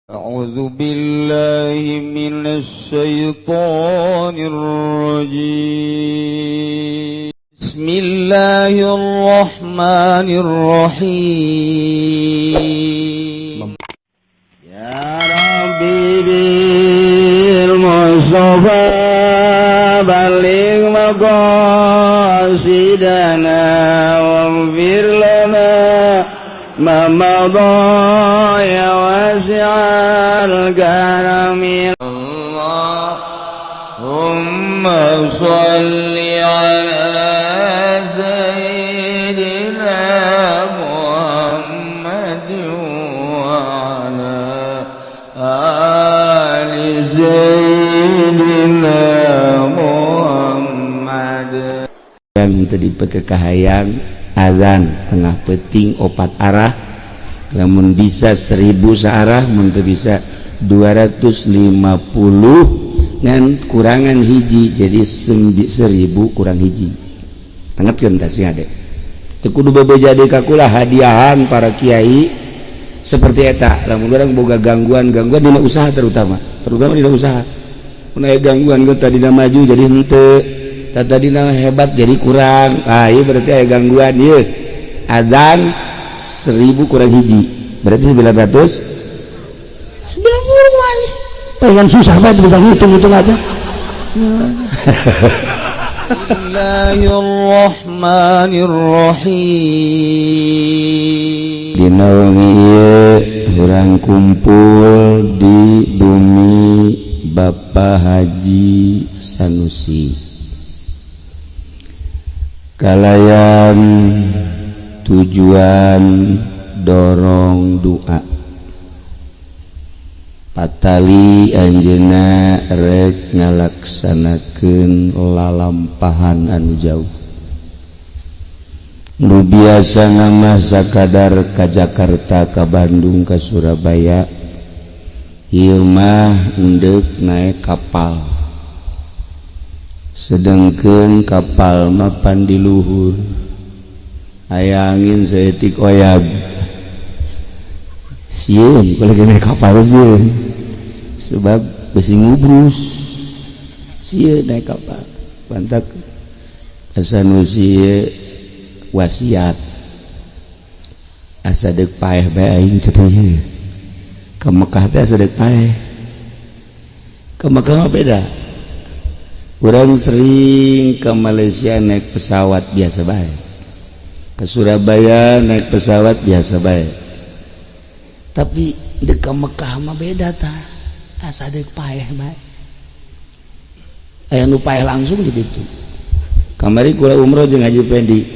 أعوذ بالله من الشيطان الرجيم. بسم الله الرحمن الرحيم. يا ربي بالمصطفى بلغ مقاصدنا واغفر لنا ما مضى يا واسع الكرم. اللهم صل على سيدنا محمد وعلى آل سيدنا محمد. Yang tadi kahayang azan tengah peuting opat arah, lamun bisa 1000 searah, mun teu bisa 250 ngan kurangan hiji, jadi 1000 kurang hiji. Tanggapkeun tah sing ade teu kudu bebeja deui ka kula. Hadiahan para kiai seperti eta, lamun urang boga gangguan-gangguan dina usaha, terutama terutama dina usaha, mun aya gangguan ge tadina maju jadi henteu, tadina hebat jadi kurang. Ah, ieu berarti aya gangguan. Ieu azan 1000 kurang hiji berarti 990 wae. Pengen susah banget bisa ngitung-ngitung aja. بسم الله الرحمن الرحيم. Dina wengi ieu urang kumpul di bumi Bapak Haji Sanusi kalayan tujuan dorong doa patali anjeunna rek ngalaksanakeun lalampahan anu jauh, nu biasa mah sakadar ka Jakarta, ka Bandung, ka Surabaya, ieu mah endek naik kapal, sedangkan kapal mapan di luhur aya angin saeutik oyag. Sieun kalau lagi naik kapal, sieun sebab besi ngubrus, sieun naik kapal. Pantak Sanusi wasiat, asa deuk paeh bae aing cenah ieu ka Mekah teh, asa deuk paeh. Ka Mekah mah beda. Urang sering ke Malaysia naik pesawat biasa bae, ke Surabaya naik pesawat biasa bae, tapi deuk ka Mekah mah beda tah, asa deuk paeh bae. Aya nu paeh langsung di ditu. Kamari kula umroh jeung Haji Pendi,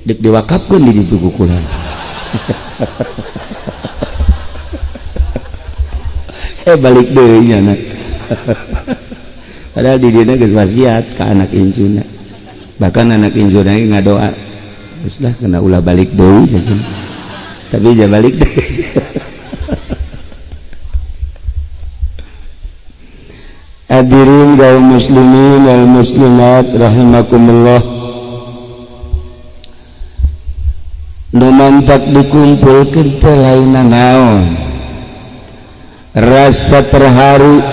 dek diwakafkeun di ditu ku kula. Eh, balik deui nya anak. Padahal di dieu geus wasiat ka anak incuna, bahkan anak incuna ge ngadoa, geus lah kena ulah balik deui cenah. Tapi ja balik deui. Hadirin kaum muslimin wal muslimat rahimakumullah, nu mantak dikumpulkeun teh lain naon, rasa terharu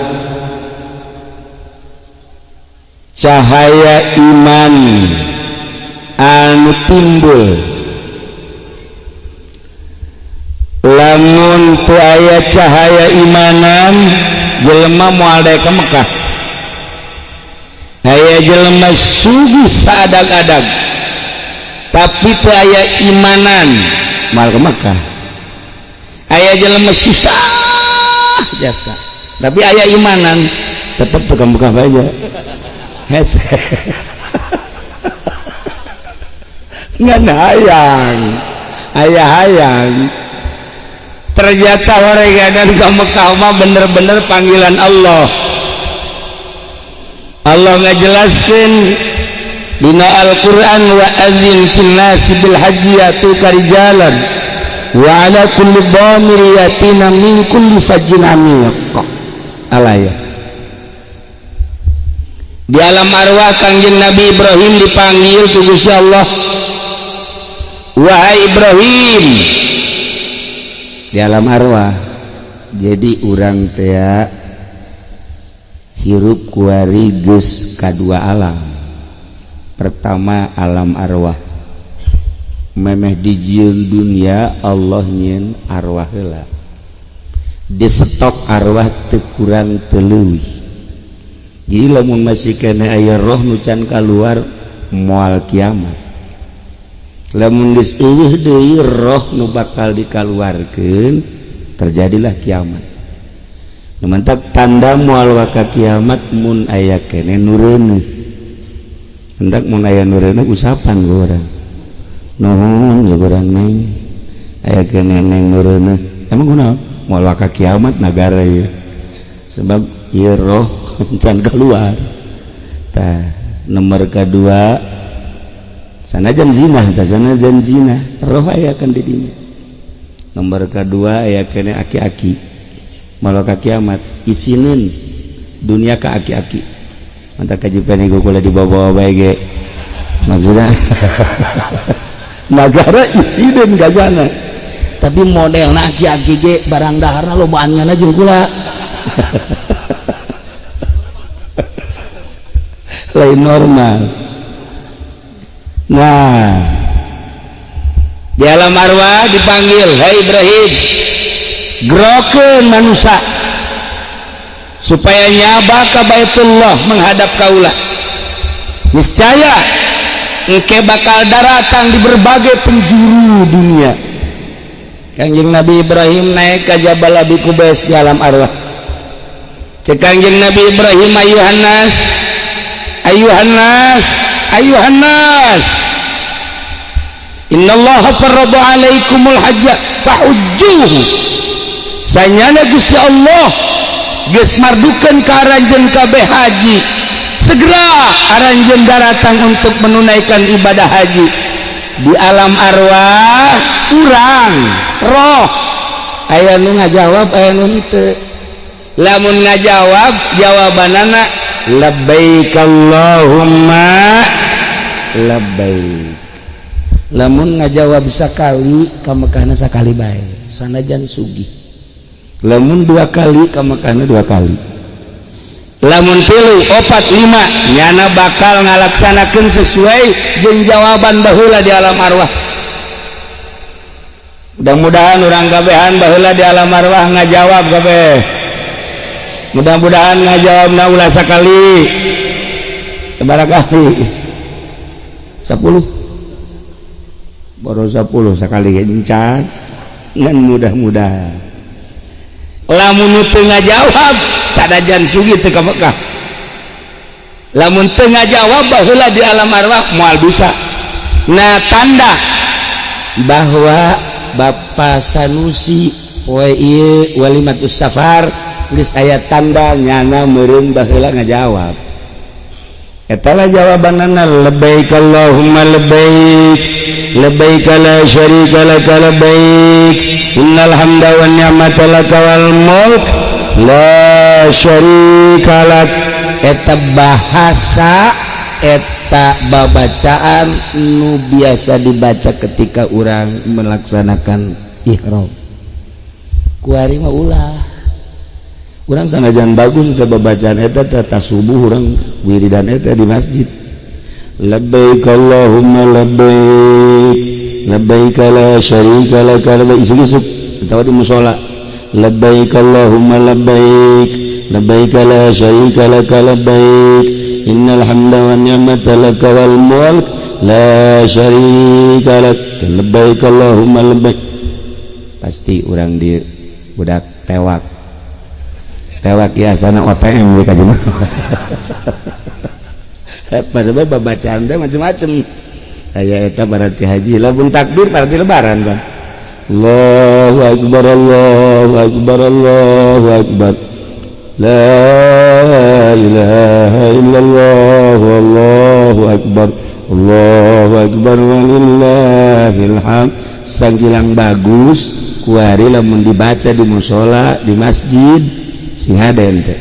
cahaya iman anu timbul lamun teu aya cahaya imanan, jelema moal daek ka Mekah. Aya jelema sugih saadag-adag tapi teu aya imanan, moal ka Mekah. Aya jelema susah jasa tapi aya imanan, tetep teu ka Mekah bae. Hese ngan hayang aya hayang. Ternyata horeganan ka Mekah mah bener-bener panggilan Allah. Allah ngajelaskeun dina Al-Qur'an, wa adzin fil nasi bil hajji yatuka rijalan wa ala kulli dhamir yatina min kulli fajjin amiq. Alaya di alam arwah Kangjeng Nabi Ibrahim dipanggil ku Gusti Allah, wahai Ibrahim. Di alam arwah Jadi urang teh hirup kuari geus kadua alam. Pertama alam arwah, memeh dijieun dunia Allah nyieun arwah heula, di stok arwah teu kurang teu leuwih. Jadi lamun masih kene aya roh nu can kaluar, moal kiamat. Lamun geus euweuh deui roh nu bakal dikaluarkeun, terjadilah kiamat. Nu mantak tanda moal waka kiamat mun aya kene nu reuneuh. Hendak mun aya nu reuneuh, usapan ku urang, nuhun ya urang, neng, aya kene neng nu reuneuh. Emang kunaon? Moal waka kiamat nagara ieu, sebab ieu roh can keluar. Tah, nomor kedua, sanajan zina tah, sanajan zina roh aya kan di dinya. Nomor kedua, aya kene aki-aki, moal waka kiamat isineun dunia ka aki-aki. Mantap kaji pene kula dibawa-bawa bae ge, maksudnya nagara isineun gajana. Tapi model na aki-aki ge barang daharna lobaan ngana jeung kula. Lain normal. Nah, di alam arwah dipanggil, "Hai Ibrahim, gerokeun manusia supaya nyaba ka Baitullah menghadap kaula. Niscaya engke bakal daratang di berbagai penjuru dunia." Kanjeng Nabi Ibrahim naik ke Jabal Abi Kubais di alam arwah. Cek Kanjeng Nabi Ibrahim, "Ayuhan nas, ayuhan nas, ayuhan nas, innallaha farrada alaikumul hajja fahujjuhu." Sanyana Gusti Allah geus mardukeun ka aranjeun kabeh haji, segera aranjeun daratang untuk menunaikan ibadah haji. Di alam arwah urang roh aya nu ngajawab, aya nu henteu. Lamun ngajawab, jawabanana labbaik Allahumma labbaik. Lamun ngajawab sakali, ka Mekahna sakali bae sanajan sugih. Lamun dua kali, ka Mekahna dua kali. Lamun tilu, opat, lima, nyana bakal ngalaksanakeun sesuai jeung jawaban baheula di alam arwah. Mudah-mudahan urang kabehan baheula di alam arwah ngajawab kabeh. Mudah-mudahan ngajawabna ulah sakali, sabaraha kali, 10, baru 10 sekali encan. Ngan mudah-mudahan. Lamun teu ngajawab, sanajan sugih teu ka Mekah. Lamun teu ngajawab baheula di alam arwah, moal bisa. Nah, tanda bahwa Bapak Sanusi poe ieu walimatus safar geus aya tanda nyana meureun baheula ngajawab. Eta lah jawabanana, labbaik Allahumma labbaik, labbaik la syarika laka labbaik, innal hamda wan ni'mata laka wal mulk la syarika lak. Eta bahasa, eta babacaan nu biasa dibaca ketika orang melaksanakan ihram. Kuari mah ulah, urang sanajan bagus eta babacaan eta, tata subuh urang wiridan eta di masjid, labbaik Allahumma labbaik, labbaik la syarika laka labbaik, isuk-isuk atawa di musola, labbaik Allahumma labbaik, labbaik la syarika laka labbaik, innal hamda wan ni'mata laka wal mulk la syarika lak, labbaik Allahumma labbaik. Pasti urang di budak tewak tewak ya sana OTM di kajian. Pas babacaan teh macem-macem aya. Eta berarti haji. Lamun takbir berarti lebaran kan, Allahu akbar, Allahu akbar, Allahu akbar, la ilaha illallah, Allahu akbar, Allahu akbar, walillahil hamd. Sanggilang bagus kuari lamun dibaca di musola, di masjid, sing hade ente,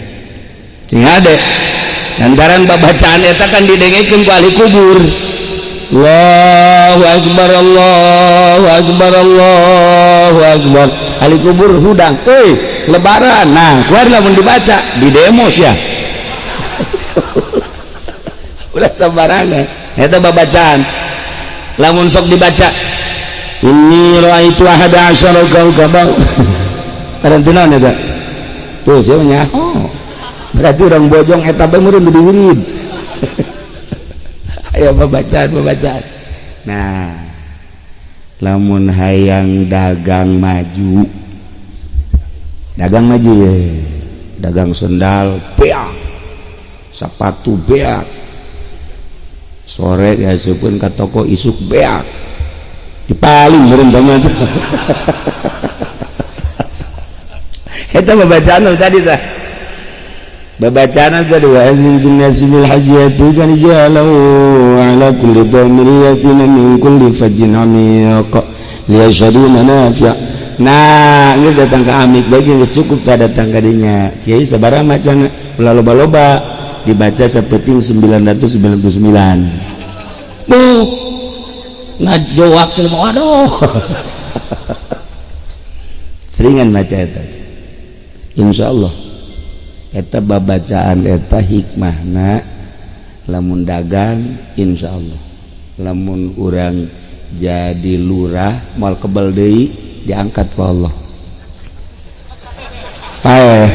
sing hade, lantaran babacaan eta kan didengekeun ku ahli kubur. Allahu akbar, Allahu akbar, Allahu akbar. Ahli kubur hudang euy. lebaran. Nah, keluar lamun dibaca di demo sia. Ulah sembarangan. Eta babacaan. Lamun sok dibaca inni ra'aitu ahada asyara kawkaban. Karantina eta. Tuh sia nyaho. Berarti urang bojong eta bae meureun diwirid. Ayo babacaan. Nah, lamun hayang dagang maju ya, dagang sendal beak, sepatu beak, sore ya sepun ke toko isuk beak, dipaling meureun teman. Eta babacaan tadi tah. Babacaan tadi wa azin bin nasil hajjatu kan jalau ala kulli dhamiriyatin min kulli fajjin amiq liyashhadu manafi'. Nah, geus datang ka amik bagi geus cukup tah datang ka dinya. Kiai sabaraha macana ulah loba-loba dibaca sapeting 999. Duh. Ngajowak teh waduh. Seringan maca eta. Insyaallah eta babacaan eta hikmahna lamun dagang insyaallah lamun urang jadi lurah moal kebel deui diangkat ku Allah. Paeh.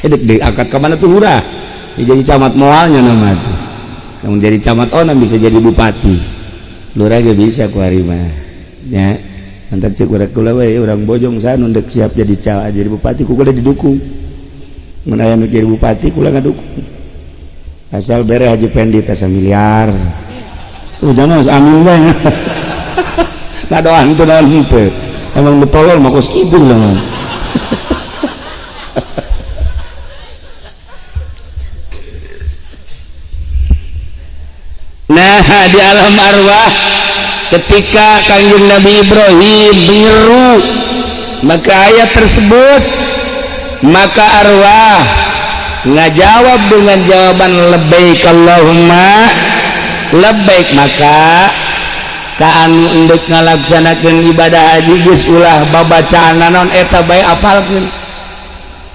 Hidup diangkat ke mana tuh lurah? Ya, jadi camat moalnya nama tuh. Lamun jadi camat onam bisa jadi bupati. Lurah ge bisa ku ari mah. Nya. Antar cek urang kula we urang Bojong sana ndek siap jadi camat jadi bupati ku kula didukung. Mun aya nu jadi bupati kula ngadukung. Asal bere Haji Pendi teh miliar. Udah mas amin bae. Ngadoan teu naon henteu. Emang betolol mah kos kitu lah. Nah, di alam arwah ketika Kangjeng Nabi Ibrahim menyeru maka ayat tersebut, maka arwah ngajawab dengan jawaban labbaik Allahumma labbaik. Maka ka anu endek ngalaksanakeun ibadah haji geus ulah babacaan naon eta bae apalkeun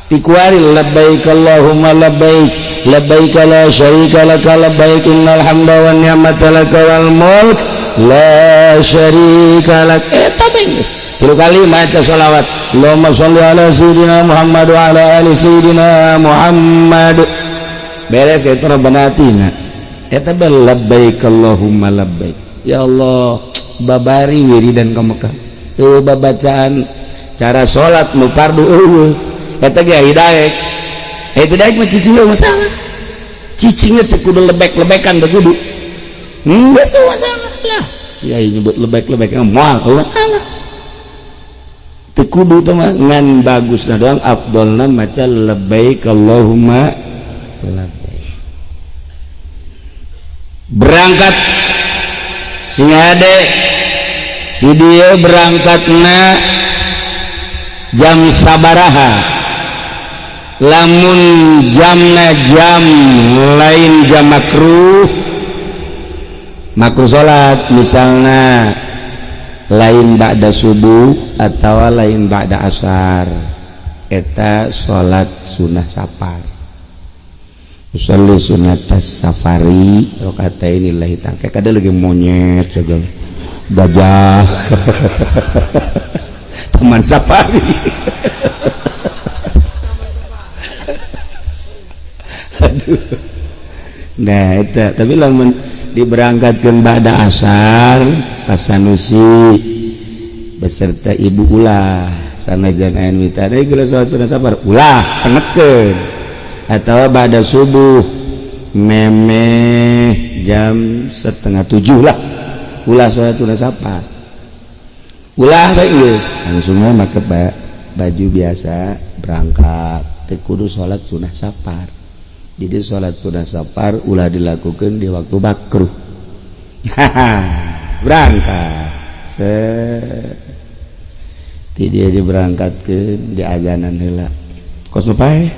dikuari labbaik Allahumma labbaik labbaik la syarika laka labbaik innal hamda wan ni'mata laka wal mulk la syarika lak. Eta bae geus tilu kali maca sholawat Allahumma sholli ala sayyidina Muhammad wa ala ali sayyidina Muhammad. Beres eta rabbana atina eta bae labbaik Allahumma labbaik. Ya Allah, babari wiridan ka Mekah eueuh babacaan cara salat nu fardu eueuh eta ge hidaek. Eta daek mah cicing masalah. Cicingnya teh kudu lebek-lebekan teh kudu. Geus masalah lah. Ya nyebut lebek-lebek moal masalah. Teu kudu teh mah ngan bagusna doang afdolna maca labbaik Allahumma labbaik. Berangkat sing hade di dieu berangkatna jam sabaraha. Lamun jamna jam lain jam makruh, makruh salat misalnya lain ba'da subuh atau lain ba'da asar, eta salat sunah safar. Usolli sunatas safari rakaataini lillahi ta'ala. Kada lagi monyet segala gajah teman safari. Aduh. Nah eta tapi lamun diberangkatkeun ba'da asar pas Sanusi beserta ibu ulah sanajan aya nu tadi geus salat sunah safar ulah penetkeun atau ba'da subuh memeh jam 6:30 lah ulah salat sunah safar ulah bae geus langsung we make baju biasa berangkat teu kudu salat sunah safar. Jadi salat sunah safar ulah dilakukan di waktu makruh. Berangkat. Ti dia diberangkatkeun di azanan heula. Kos nu paeh.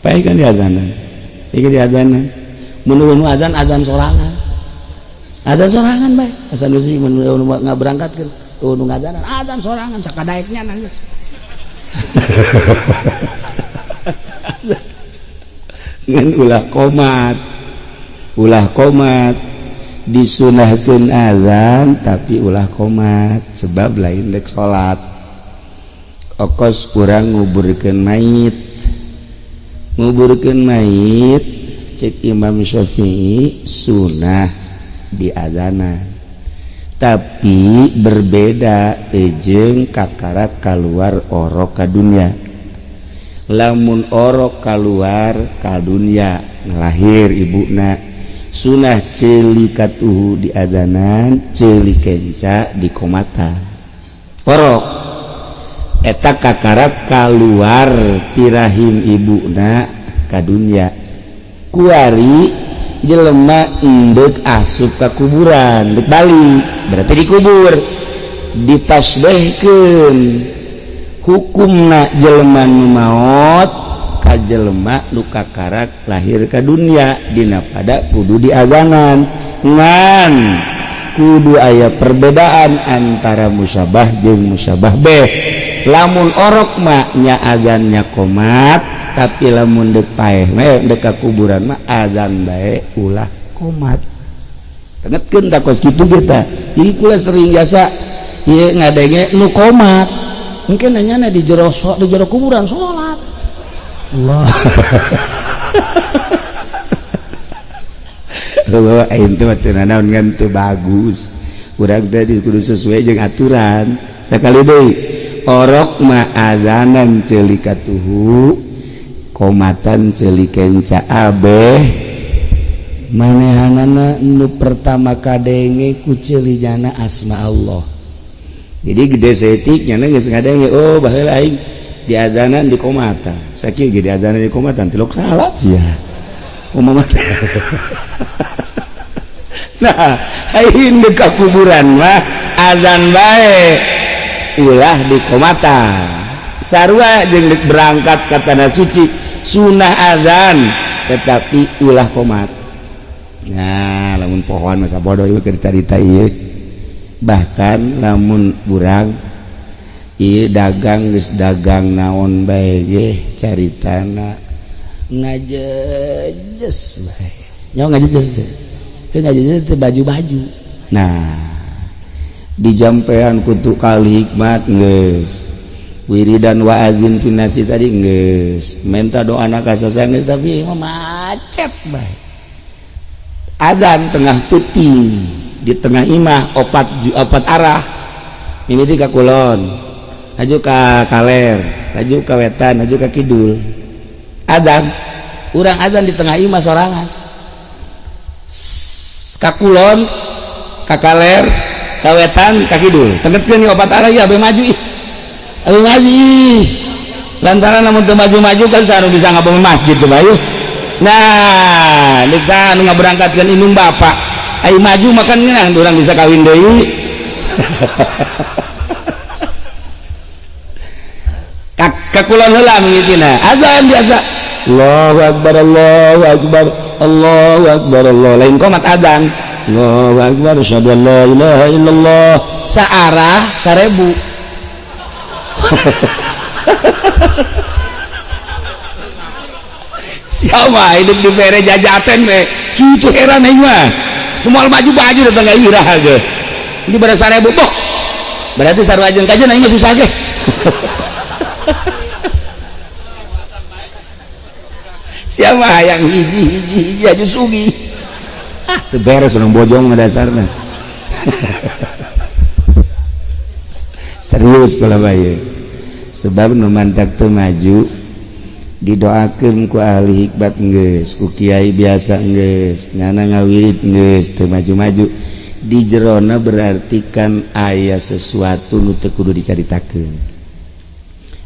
Paeh kan di azanan. Iki di azanan. Mun nu azan azan sorangan. Azan sorangan bae. Asa nu sih mun ngaberangkatkeun. Oh, nu ngadanan adzan sorangan sakadaeknya nangis. Ngan ulah komat. Ulah komat disunahkeun azan tapi ulah komat sebab lain dek salat. Okos urang nguburkeun mayit. Nguburkeun mayit cek Imam Syafi'i sunah diadzanan. Tapi berbeda jeung kakara kaluar orok ka dunya. Lamun orok kaluar ka dunya lahir ibuna sunah ceuli katuhu diadanan ceuli kenca dikomata. Orok eta kakara kaluar tirahim ibuna ka dunya. Kuari jelema endek asup ka kuburan dek balik berarti dikubur ditasbihkeun hukumna jelema nu maot ka jelema nu kakarak lahir ka dunya dina pada kudu diazanan ngan kudu aya perbedaan antara musyabah jeung musyabah beh. Lamun orok mah nya azannya komat tapi lamun dek paeh mah dek ka kuburan mah azan bae ulah komat. Tengetkeun da kos kitu kita. Jadi kula sering jasa ieu ngadenge nu komat. Mungkin nanya di jero di jero kuburan salat. Allah. Bawa aing teh teu nanaon ngan teu bagus. Urang teh kudu sesuai jeung aturan. Sakali deui orok mah azanan ceuli katuhu komatan ceuli kenca abeh manehanana nu pertama kadenge ku ceuli jana asma Allah. Jadi gede saeutik nya geus ngadenge oh baheula aing diazanan di komatan sakieu ge diazanan di komatan tilok salat sia umama. Nah aing deuk ka kuburan mah azan bae ulah di komatan sarua jeung deuk berangkat ka tanah suci sunah azan tetapi ulah komat. Nah lamun pohoan masa bodoh ieu keur carita ieu. Bahkan lamun urang ieu dagang geus dagang naon bae ge caritana ngajejes bae. Nyawa ngajejes teh. Teu ngajejes teh baju-baju. Nah dijampean kutu kali hikmat geus wiridan wa azin finasi tadi geus menta doana ka sasa geus tapi mah macet bae. Adzan tengah peuting di tengah imah opat arah ini di ka kulon aju ka kaler aju ka wetan aju ka kidul. Adzan urang adzan di tengah imah sorangan ka kulon ka kaler ka wetan ka kidul tengetkeun opat arah ieu abe maju ih abe maju ih lantaran lamun teu maju-maju kan saha nu bisa ngabangun masjid coba yeuh. Nah deuk saha nu ngaberangkatkeun indung bapak ai maju makan ngeunah urang bisa kawin deui. Ka kulon heula mimitina azan biasa Allahu akbar Allahu akbar Allahu akbar Allah lain komat azan Allahu akbar asyhadu an la ilaha illallah saarah 1000. Siapa hidup di bere jajaten we kitu heran aing mah moal maju-maju datang ka irah ge ini bara 1000 boh berarti sarua jeung kajeun aing mah susah ge. Siapa hayang hiji hiji hiji aja sugi ah teu beres urang bojong mah dasarna. Serius kula bae sebab nu mantak teu maju didoakeun ku ahli hikmat geus ku kiai biasa geus ngana ngawirid geus teu maju-maju di jerona berarti kan aya sesuatu nu teu kudu dicaritakeun.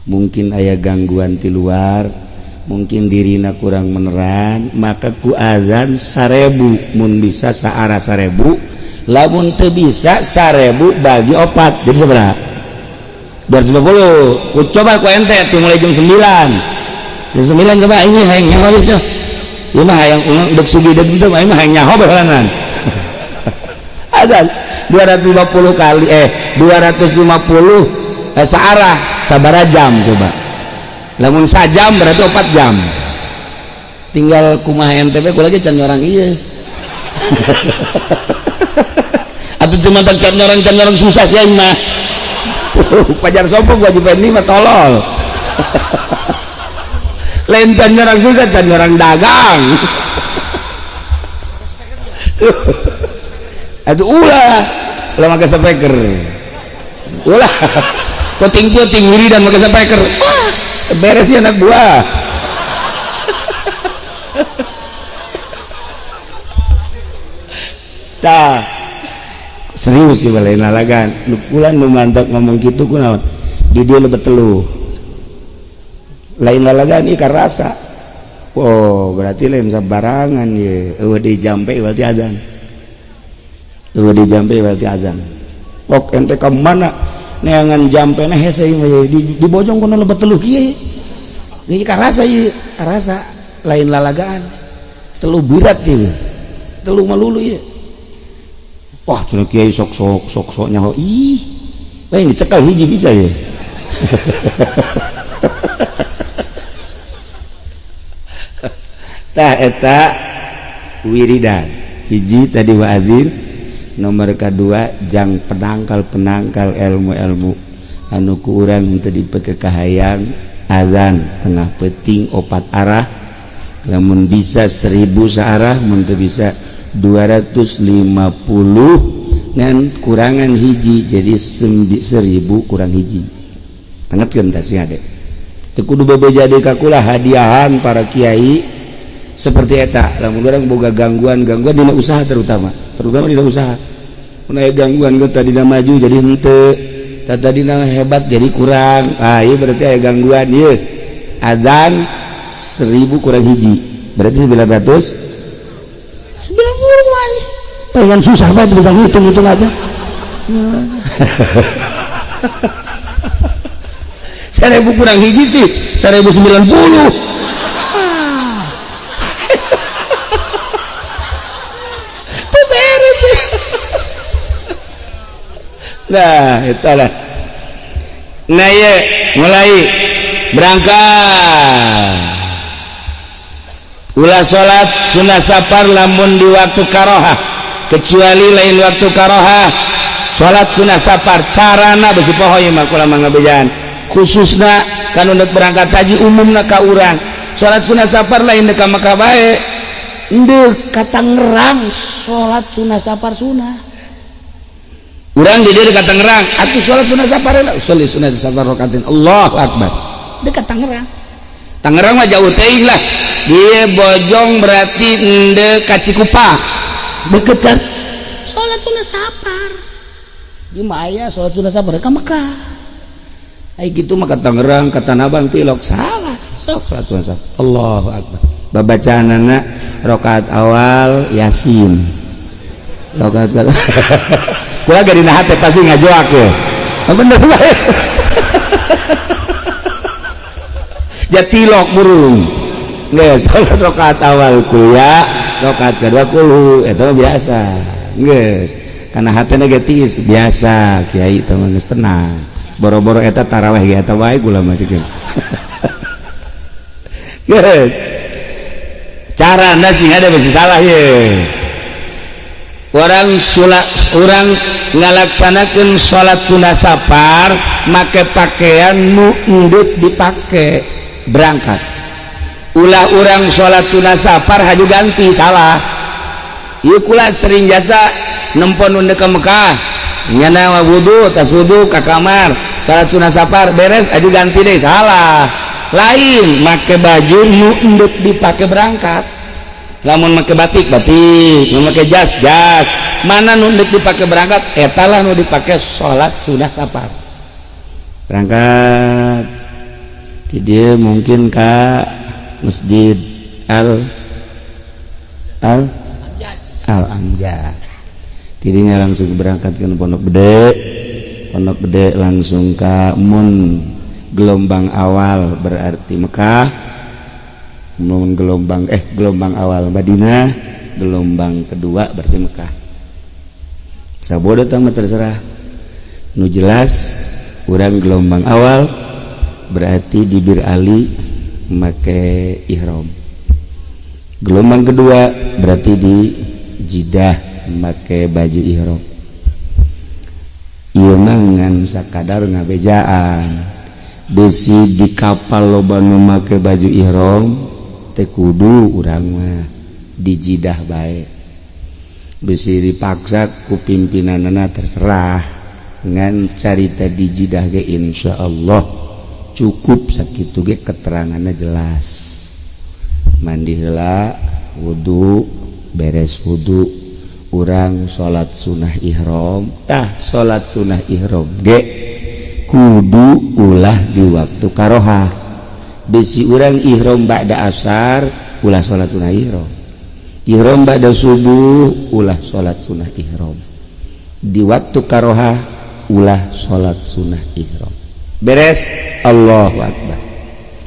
Mungkin aya gangguan ti luar mungkin dirina kurang meneran maka ku azan 1000 mun bisa saarah 1000 lamun teu bisa 1000 bagi opat jadi sabaraha 250. Ku coba ku ente ti mulai jam 9 jam 9 coba ini hayang nyaho ieu ieu mah hayang deuk sugi deuk teu mah hayang nyaho baheulanan. Azan 250 kali 250 searah sabara jam coba. Lamun sajam berarti 4 jam. Tinggal kumaha NTB kula ge can nyorang ieu. Atuh cuma can nyorang susah sih mah. Pajar sombong wajib ini mah tolol. Lain can nyorang susah, can nyorang dagang. Aduh ulah, ulah make speaker. Ulah. Puting-puting wiridan make speaker. Wah, beres ya anak buah. Tah. Serius sih balain lalagan. Nu kula nu mantak ngomong kitu kunaon? Di dieu lebet teluh. Lain lalagan ieu karasa. Oh, berarti lain sabarangan ye. Eueuh di jampe berarti azan. Eueuh di jampe berarti azan. Ok ente ka mana neangan jampe na hese ieu di bojong kono lebet teluh kieu. Ieu karasa ieu, karasa lain lalagaan. Teluh berat ieu. Teluh malulu ieu. Wah, cenah kiai sok-sok sok-sok nyaho. Ih, lain dicekal hiji bisa ye. Tah eta wiridan hiji tadi wa'azin, nomor kedua jang penangkal-penangkal ilmu-ilmu anu ku urang teu dipeke kahayang azan tengah peuting 4 arah, lamun bisa 1000 saarah, mun teu bisa 250 ngan kurangan hiji jadi 1000 kurang hiji. Tangetkeun tah sing ade teu kudu bebeja deui ka kula hadiahan para kiai seperti eta. Lamun urang boga gangguan-gangguan dina usaha, terutama dina usaha. Mun aya gangguan ge tadina maju jadi henteu, tadina hebat jadi kurang. Ah ieu berarti aya gangguan ieu. Azan 1000 kurang hiji berarti 990 wae. Pengen susah bae bisa ngitung-ngitung aja. 1000 kurang hiji sih 1090. Nah, itulah. Nah, ya, mulai berangkat. Ulah salat sunah safar lamun di waktu karohah, kecuali lain waktu karohah. Salat sunah safar carana besi poho ieu mah kula mah ngabejaan. Khususna kan untuk berangkat haji umumna ka urang. Salat sunah safar lain deuk ka Mekah bae. Deuk ka Tangerang salat sunah safar sunah. Urang di dieu dekat Tangerang, atuh salat sunah safar lah, salat sunah safar rakaat. Allahu akbar. Dekat Tangerang. Tangerang mah jauh teuing lah. Dia Bojong berarti endeu ka Cikupa. Deket kan? Salat sunah safar. Di mah aya salat sunah safar ka Mekah. Ai kitu mah ka Tangerang, ka Tanah Abang tilok salah. Sok salat sunah safar. Allahu akbar. Babacaanana rakaat awal Yasin. Rakaat kedua kula ge dina hate pasti ngajoak ye. Bener bae. Jatilok burung. Geus salat rakaat awal kuya, rakaat kedua kulu, eta mah biasa. Geus kana hatena ge tiis biasa, kiai teh mah geus tenang. Boro-boro eta tarawih ge eta wae kula mah ceuk. Geus. Carana sing ada besi salah ye. Orang orang ngalaksanakeun salat sunah safar make pakaian nu endut dipake berangkat. Ulah urang salat sunah safar haju ganti salah. Ieu kula sering jasa nempon nu ka Mekah, nyana wudu tas wudu ka kamar, salat sunah safar beres haju ganti deui salah. Lain make baju nu endut dipake berangkat. Lamun make batik batik, mun make jas jas, mana nu deuk dipake berangkat eta lah nu dipake salat sunah safar. Berangkat di dia mungkin ka Masjid Al Al Al Amjad. Dirinya langsung berangkat ke Pondok Gede. Pondok Gede langsung ka mun gelombang awal berarti Mekah. Mun gelombang gelombang awal Madinah, gelombang kedua berarti Mekah. Sabodo mah terserah. Nu jelas urang gelombang awal berarti di Bir Ali make ihram, gelombang kedua berarti di Jidah make baju ihram. Ieu mah ngan sakadar ngabejaan. Besi di kapal loba nu make baju ihram, teu kudu, urang mah di Jidah bae. Besi dipaksa ku pimpinanana, terserah. Ngan carita di Jidah ge insyaallah cukup sakitu ge, keterangannya jelas. Mandi heula, wudu, beres wudu urang salat sunah ihram. Tah, salat sunah ihram ge kudu ulah di waktu karohah. Besi urang ihram ba'da asar, ulah salat sunah ihram. Ihram ba'da subuh, ulah salat sunah ihram. Di waktu karohah ulah salat sunah ihram. Beres, Allahu Akbar,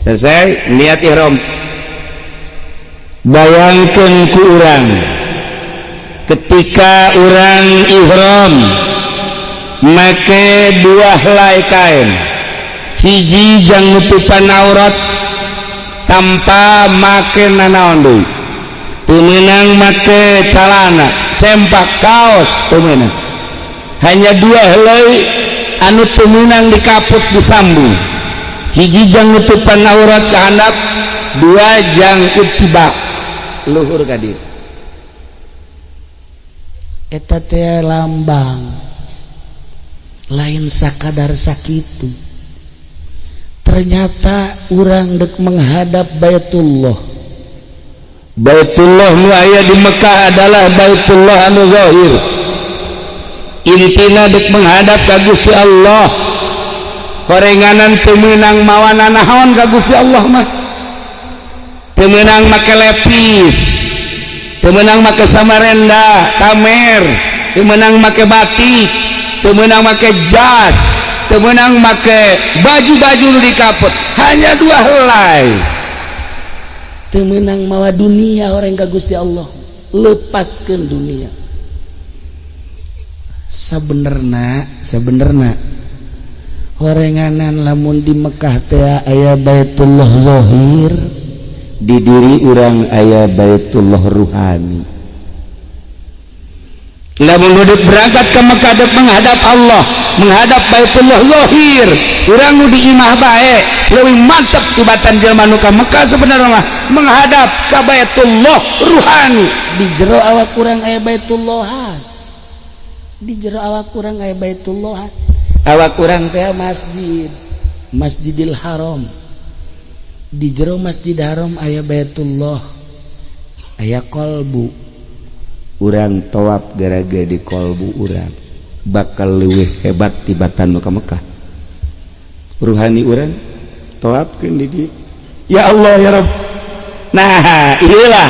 selesai niat ihram. Bayangkan ku urang ketika urang ihram make dua helai kain, hiji jang nutupan aurat tanpa make nanaon deui, teu meunang make calana, sempak, kaos teu meunang. Hanya dua helai anu teu meunang dikaput, disambung. Hiji jang nutupan aurat ke handap, dua jang ittiba luhur ka dieu. Eta teh lambang, lain sakadar sakitu. Ternyata urang dek menghadap Baitullah. Baitullah nu aya di Mekah adalah Baitullah anu zahir. Intina dek menghadap ka Gusti Allah, horenganan teu meunang mawa nanaon ka Gusti Allah mah. Teu meunang make lepis, teu meunang make samarenda tamer, teu meunang make batik, teu meunang make jas, teu meunang make baju-baju nu dikaput. Hanya dua helai. Teu meunang mawa dunia orang ka Gusti Allah. Lepaskan dunia. Sebenerna, sebenerna horenganan lamun di Mekah teh aya Baitullah zahir, di diri urang aya Baitullah ruhani. Lamun duduk berangkat ke Mekah dek menghadap Allah, menghadap Baitullah zahir, urang nu di imah bae leuwih mantep tibatan jelema nu ka Mekah. Sebenarnya mah menghadap ka Baitullah ruhani. Di jero awak urang aya Baitullah, di jero awak urang aya Baitullah. Awak urang teh masjid, Masjidil Haram. Di jero Masjid Haram aya Baitullah, aya kolbu. Urang tawaf gara-gara di kolbu urang bakal leuwih hebat tibatan nu ka Mekah. Ruhani urang tawafkeun di dieu, ya Allah, ya Rabb. Nah, iyalah,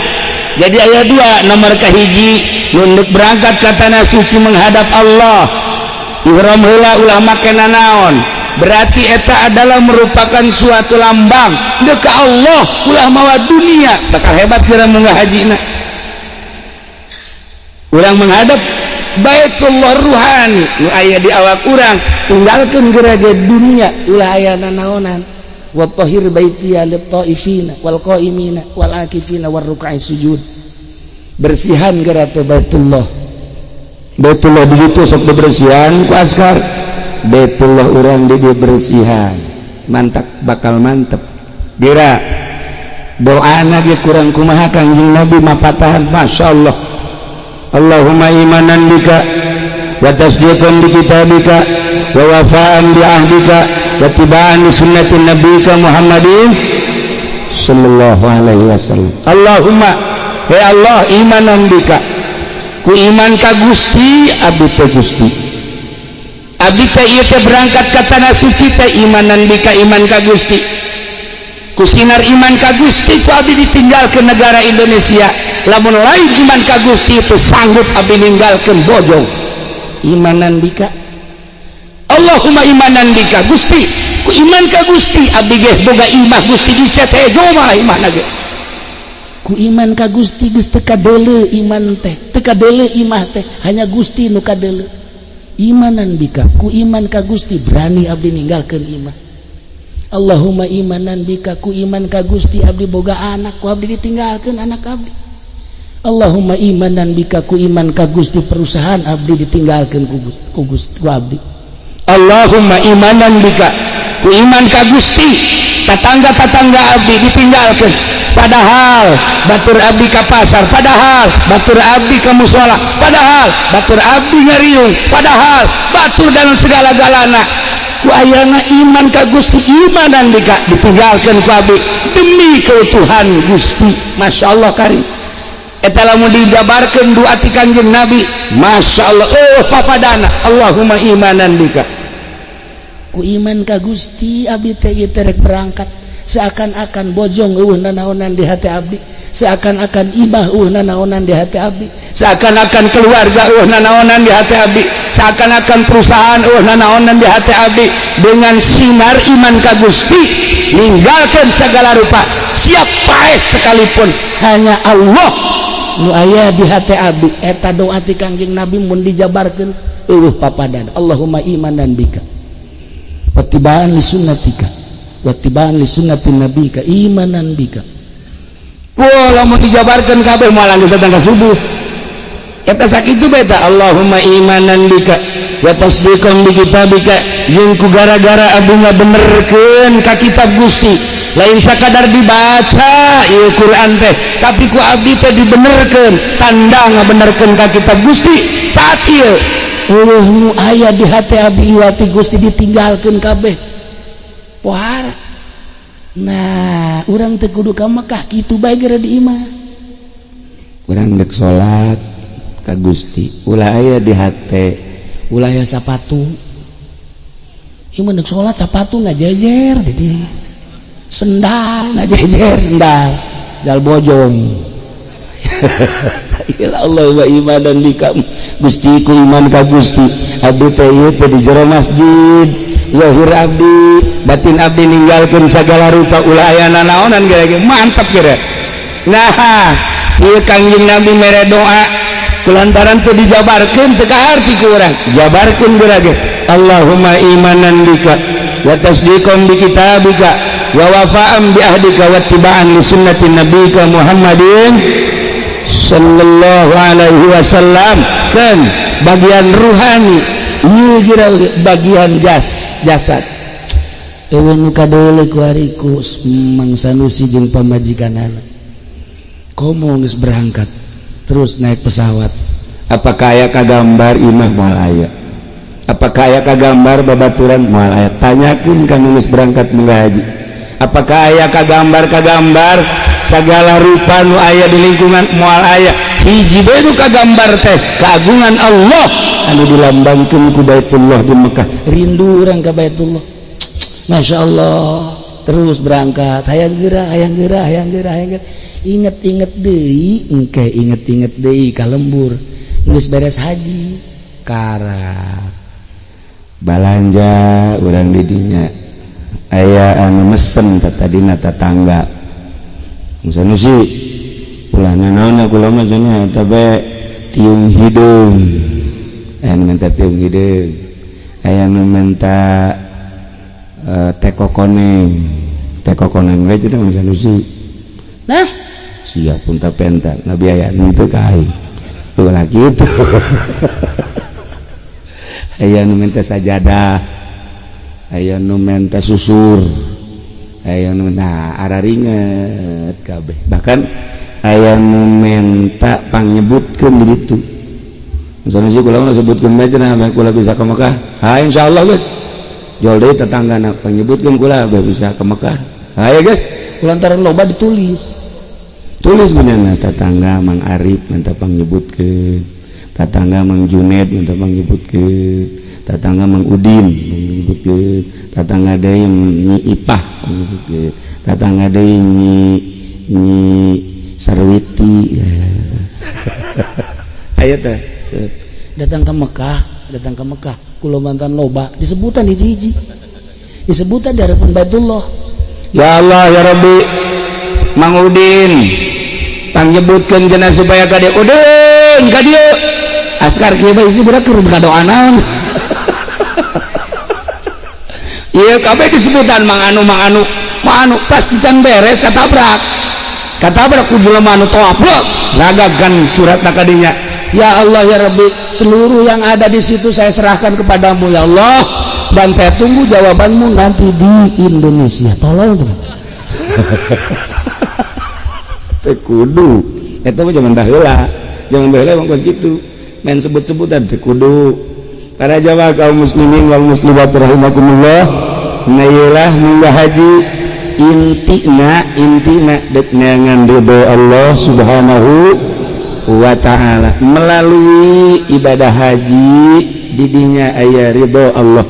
jadi aya dua. Nomor kahiji, nunduk berangkat ke tanah suci menghadap Allah, ihram heula, ulah make nanaon. Berarti eta adalah merupakan suatu lambang deuk ka Allah, ulah mawa dunia. Bakal hebat kira munggah hajina. Urang menghadap Baitullah ruhani nu aya di awak urang, tinggalkeun geraja dunia, ulah aya nanaonan. Wa tahhir baitiya lit taifina wal qaimina wal akifina war ruk'i sujud. Bersihan geura teh Baitullah. Baitullah begitu sok bebersihan ku askar. Baitullah urang di bersihan, mantap, bakal mantep. Dira doana ge kurang kumaha Kangjeng Nabi mapatahan, Masya Allah. Allahumma imanan bika wa tasdiqan bi kitabika wa wafa'an bi ahdika wa tiba'an li sunnati nabika Muhammadin sallallahu alaihi wasallam. Allahumma, ya Allah, imanan bika, ku iman ka Gusti abdi teh. Gusti, abdi teh ieu teh berangkat ka tanah suci teh imanan bika, iman ka Gusti. Ku sinar iman ka Gusti ku abdi ditinggalkeun negara Indonesia. Lamun lain iman ka Gusti itu sanggup abdi ninggalkeun Bojong. Imanan bika. Allahumma imanan bika, Gusti, ku iman ka Gusti abdi ge boga imah. Gusti, dicet hejo malah imahna ge. Ku iman ka Gusti, geus teu kadeuleu iman teh, teu kadeuleu imah teh, hanya Gusti nu kadeuleu. Imanan bika, ku iman ka Gusti berani abdi ninggalkeun imah. Allahumma imanan bika, ku iman ka Gusti abdi boga anak, ku abdi ditinggalkeun anak abdi. Allahumma imanan bika, ku iman ka Gusti perusahaan abdi ditinggalkeun ku Gusti, ku Gusti, ku abdi. Allahumma imanan bika, ku iman ka Gusti tatangga-tatangga abdi ditinggalkan, padahal batur abdi ka pasar, padahal batur abdi ka musola, padahal batur abdi ngariung, padahal batur dalam segala-galana. Ku ayana iman ka Gusti, imanan bika ditinggalkan ku abdi demi keutuhan Gusti. Masya Allah kari eta lamun dijabarkeun doa ti Kanjeng Nabi, Masya Allah, oh papadana. Allahumma imanan bika. Ku iman ka Gusti abdi teh ieu teh rek berangkat, seakan-akan bojong euweuh nanaonan di hati abdi, seakan-akan imah euweuh nanaonan di hati abdi, seakan-akan keluarga euweuh nanaonan di hati abdi, seakan-akan perusahaan euweuh nanaonan di hati abdi. Dengan sinar iman ka Gusti ninggalkan segala rupa, siap paeh sekalipun, hanya Allah nu aya di hati abdi. Eta doa ti Kangjeng Nabi mun dijabarkeun euweuh papadan. Allahumma imanan bika wattiba'an li sunnatika wattiba'an li sunnati nabika imanan bika. Wah, lamun dijabarkeun kabeh moal geus datang ka subuh eta. Sakitu beta. Allahumma imanan bika wa tasdiqan bi kitabika, jeung ku gara-gara abdi ngabenerkeun ka kitab Gusti, lain sakadar dibaca ieu Quran teh, tapi ku abdi teh dibenerkeun, tanda ngabenerkeun ka kitab Gusti saat ieu. Euweuh nu aya di hati abdi iwati Gusti, ditinggalkeun kabeh pohara. Nah, urang teu kudu ka Mekah, kitu bae geura di imah. Urang dek salat ka Gusti, ulah aya di hate. Ulah aya sapatu. Ieu mah dek salat sapatu ngajejer di dieu, sendal ngajejer, sendal sendal bojong. Ya Allah wa imanan bika, Gusti, ku iman ka Gusti abdi teh ieu teh di jero masjid, zahir abdi batin abdi ninggalkeun segala rupa, ulah aya nanaonan geura, mantap geura. Nah, ieu Kangjeng Nabi mere doa kulantaran teu dijabarkeun teu kaharti ku urang, jabarkeun geura ge. Allahumma imanan bika wa tasdiqan bi kitabika wa wafa'an bi ahdika wa ittiba'an li sunnati nabika Muhammadin sallallahu alaihi wasallam. Kan bagian ruhani ieu kira bagian jas jasad. Euweuh nu kadeuleu ku hariku Mang Sanusi jeung pamajikanana komo geus berangkat terus naik pesawat. Apakah aya kagambar imah? Moal aya. Apakah aya kagambar babaturan? Moal aya. Tanyakeun ka nu geus berangkat munggah haji, apakah aya kagambar kagambar segala rupa nu aya di lingkungan? Moal aya. Hiji bae nu kagambar teh keagungan Allah anu dilambangkeun ku Baitullah di Mekah. Rindu urang ka Baitullah, Masya Allah. Terus berangkat, hayang geura, hayang geura, hayang geura, hayang geura. Inget-inget deui engke, inget-inget deui ka lembur geus beres haji karak. Balanja urang di dinya, aya anu mesen tadina tetangga misalnya sih, ulah naon kula mah cenah eta bae tiung hideung. Aya nu minta tiung hideung, aya nu minta teko koneng, teko koneng we cenah misalnya sih. Nah, siap pun tak penta ngabiayaan teu ka aing, ulah kitu. Aya nu minta sajadah, aya nu minta susur, aya nu, nah, araringet kabeh. Bahkan aya nu minta pangnyebutkeun di ditu. Misalnya sih kula sebutkeun bae cenah kula bisa ke Mekah. Ha, insyaallah geus jol deui tetanggana, pangnyebutkeun kula bisa ke Mekah. Ha ya geus. Kulantaran loba ditulis. Tulis bener, tetangga Mang Arif minta pangnyebutkeun, tetangga Mang Junet minta pangnyebutkeun, tetangga Mang Udin pangnyebutkeun, tetangga deui Nyi Ipah pangnyebutkeun, tetangga deui Nyi Nyi Sarwiti ya. Aya teh. Datang ke Mekah, datang ke Mekah kula mantan loba disebutan hiji-hiji, disebutan di hadapan Baitullah. Ya Allah ya Rabbi, Mang Udin. Pangyebutkeun cenah supaya kade udeun ka dieu. Askar kieu bae isi budak keur doa naon. Ieu kabeh disebutan Mang Anu Mang Anu. Mang Anu pas can beres katabrak. Katabrak ku jelema anu tawaf. Ragagan suratna ka dinya. Ya Allah ya Rabbi, seluruh yang ada di situ saya serahkan kepadamu ya Allah, dan saya tunggu jawabanmu nanti di Indonesia. Tolong teman. Teu kudu. Eta mah zaman baheula. Zaman baheula emang kos kitu. Main sebut-sebutan teu kudu. Para jamaah kaum muslimin wal muslimat rahimakumullah. Nah ieulah munggah haji intina dek neangan ridho Allah Subhanahu wa ta'ala melalui ibadah haji. Didinya aya ridho Allah.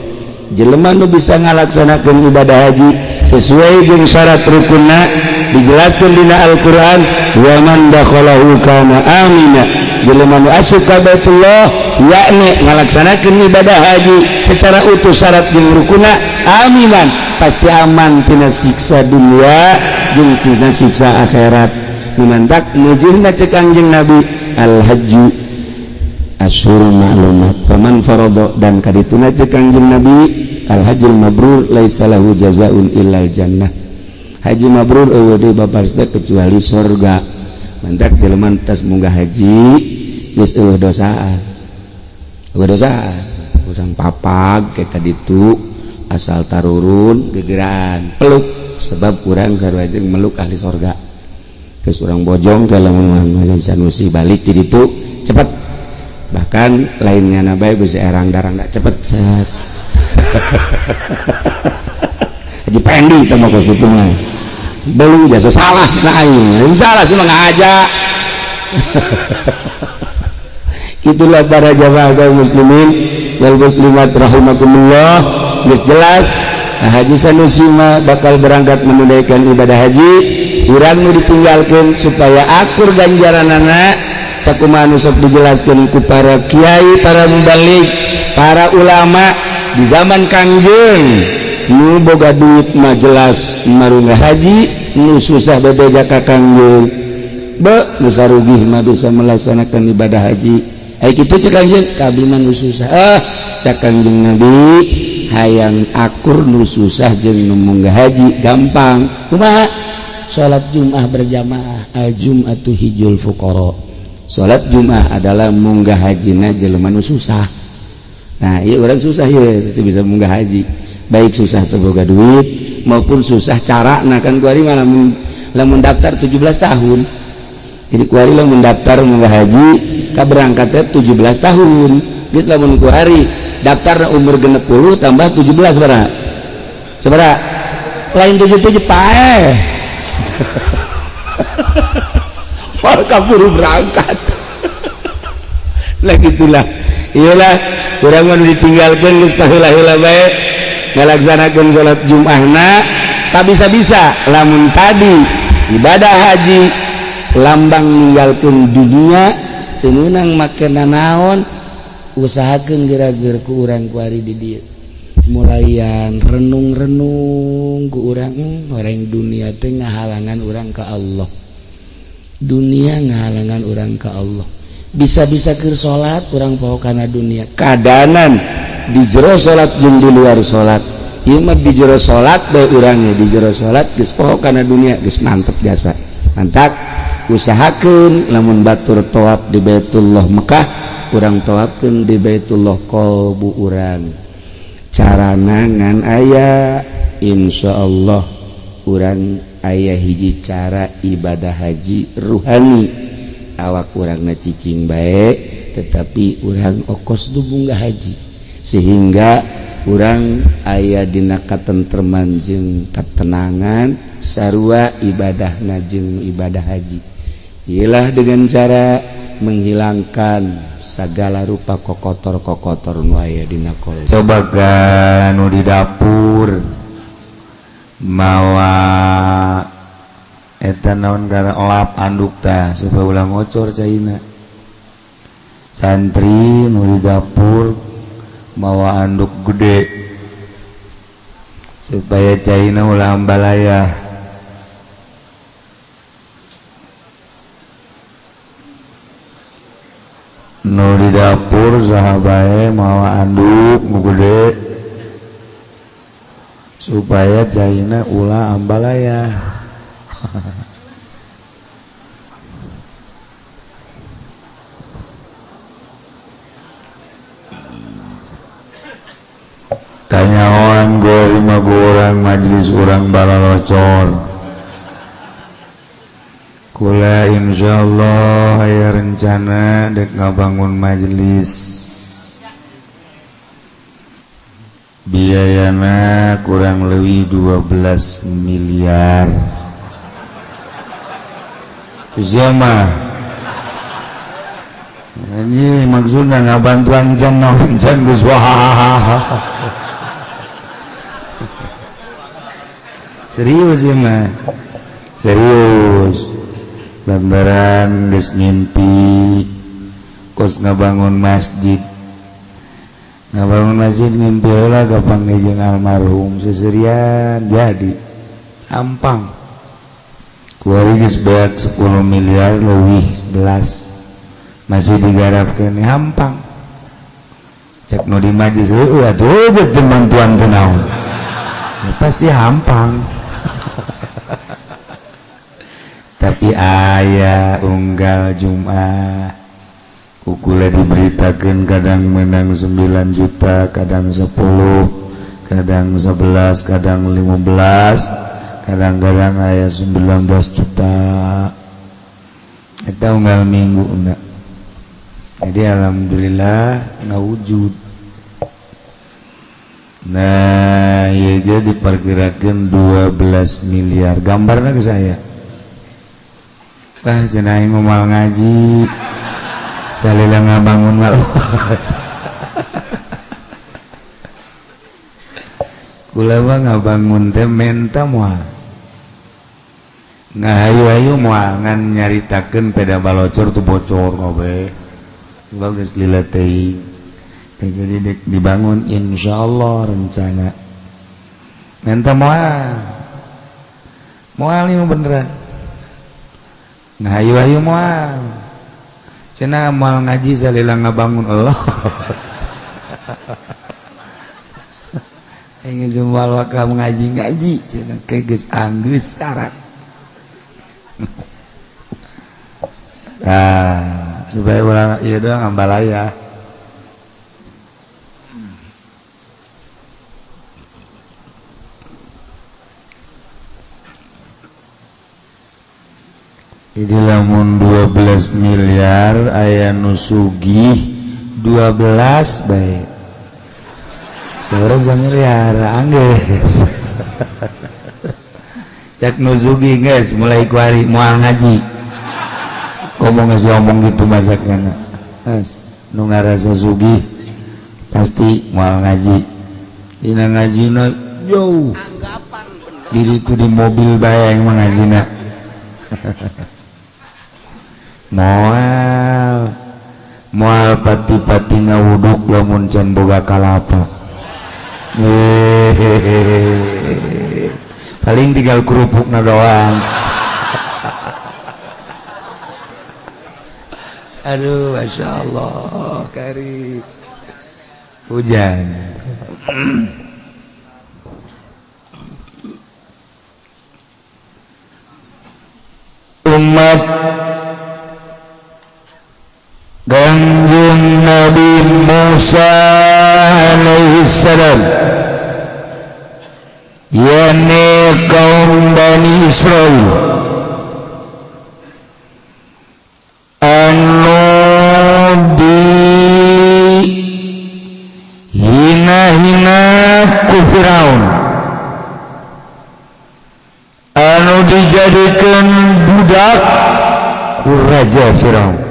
Jelema nu bisa ngalaksanakeun ibadah haji sesuai jeung syarat rukunna dijelaskeun dina Al-Qur'an, wa man dakhalahu kana amina. Jelema nu asup ka Baitullah yakni ngalaksanakeun ibadah haji secara utuh syarat jeung rukunna, aminan, pasti aman tina siksa dunia jeung tina siksa akhirat. Mantak mujizna cek Kangjeng Nabi, al hajju asyhurun ma'lumat faman farada, dan kadituna cek Kangjeng Nabi, al hajjul mabrur laisa lahu jazaa'un illal jannah. Haji mabrur eueuh deui babarsna kecuali surga. Mantak jelema tas munggah haji geus eueuh dosaan. Eueuh dosaan. Urang papag ke kaditu asal tarurun gegeran peluk, sebab urang sarua jeung meluk ahli surga. Geus urang bojong ke lamun Sanusi balik di ditu cepet, bahkan lainnya nabai bisa erang darang dak cepet set. Haji Pendi teh mah kos kitu mah belum jasa salah na aing salah sih mah ngaja. Itulah para jamaah kaum muslimin wal muslimat rahimakumullah. Geus jelas Haji Sanusi mah bakal berangkat menunaikan ibadah haji. Urang nu ditinggalkeun supaya akur ganjaranana sakumaha nu sok dijelaskeun ku para kiai, para mubalig, para ulama di zaman Kangjeng. Nu boga duit mah jelas marunga haji, nu susah bebeja ka Kangjeng be nu sarugih mah bisa melaksanakan ibadah haji. Ai kitu cek Kangjeng, kabeh mah nu susah. Cek Kangjeng Nabi hayang akur nu susah jeung nu munggah haji gampang. Kumaha? Salat Jumat berjamaah, al jum'atu hijul fuqara. Salat Jumat adalah munggah hajina jelema nu susah. Nah, ieu urang susah ieu teu bisa munggah haji. Baik susah teu boga duit maupun susah cara. Nah kan kuari mah lamun daftar 17 tahun. Jadi kuari lamun daftar munggah haji ka berangkatnya 17 tahun. Geus lamun kuari daftar umur 60 tambah 17 sabaraha? Sabaraha? Lain 77 pae. Wah, kaburu berangkat. Lah gitulah. Iyalah, urang mah ditinggalkeun geus paheula-heula bae ngalaksanakeun salat Jumatna, tak bisa-bisa lamun tadi ibadah haji lambang ninggalkeun dunia teu meunang make nanaon, usahakeun geura-geur ku urang kuari di dieu. Mulayan renung-renung ku urang, orang dunia teh ngahalangan urang ka Allah. Dunia ngahalangan urang ka Allah. Bisa-bisa keur salat urang poho kana dunia. Kadanan di jero salat jeung di luar salat. Ieu mah di jero salat bae urangnya, di jero salat geus poho kana dunia, geus mantep jasa. Mantap usahakeun lamun batur tawaf di Baitullah Mekah, urang tawafkeun di Baitullah qalbu urang. Carana ngan aya insyaallah urang aya hiji cara ibadah haji ruhani. Awak urangna cicing bae tetapi urang okos du munggah haji, sehingga urang aya dina katentreman jeung katenangan sarua ibadahna jeung ibadah haji. Ialah dengan cara menghilangkan segala rupa kokotor-kokotor nu aya dina kolbu. Coba nu di dapur mawa eta naon gara elap anduk tah supaya ulah ngocor caina. Santri nu di dapur mawa anduk gede supaya caina ulah ambalaya. Nu di dapur saha bae mawa anduk nu gede supaya caina ulah ambalaya. Kanyahoan lima orang majelis urang balalocor. Kula insyaallah aya rencana dek ngabangun majelis. Biayana kurang lebih 12 miliar. Siapa? Ini maksudnya ngabantuan can naon can geus wah. Serius ya mah, serius. Lantaran geus ngimpi kos ngabangun masjid, ngabangun masjid ngimpi heula gampang jeung almarhum seserian jadi ampang. Kuari geus beak 10 miliar leuwih 11 masih digarapkeun hampang. Cek nu di majlis heueuh atuh teu bantuan teu naon. Ya, pasti hampang. Tapi ayah unggal Jumat kukula diberitakan kadang menang 9 juta, kadang 10, kadang 11, kadang 15, kadang-kadang ayah 19 juta. Eta unggal minggu enggak. Jadi alhamdulillah ngawujud. Nah, ya dia diperkirakan 12 miliar. Gambarnya ke saya. Wah, cenah aing moal ngaji. Salila ngabangun mal. Kula mah ngabangun teh menta moal. Ngahayu-hayu moal ngan nyaritakeun peda balocor tuh bocor kabeh. Bagus lila teuing. Jadi dibangun insyaallah rencana. Menta moal. Moal ieu beneran. Ngahayu-hayu moal. Cenah moal ngaji salila ngabangun Allah. Aing jumal waka ngaji-ngaji cenah ke geus anggeus sekarang. Nah, supaya urang ieu doang ambalaya. Jadi lamun 12 miliar aya nu sugih 12 bae. Seorang miliar anggeus. Cek nu sugih geus mulai kuari moal ngaji. Ngomong geus ngomong gitu masakna. Geus nu ngarasa sugih pasti moal ngaji. Dina ngajina jauh. Diri itu di mobil bae yang mengajina. Moal moal pati-pati ngawuduk lamun can boga kalapa. Hehehe. Paling tinggal kerupukna doang. Aduh, masya Allah, kari hujan. Umat Kanjeng Nabi Musa alaihissalam, yakni kaum Bani Israil, anu di hina-hina ku Firaun, anu dijadikan budak ku Raja Firaun.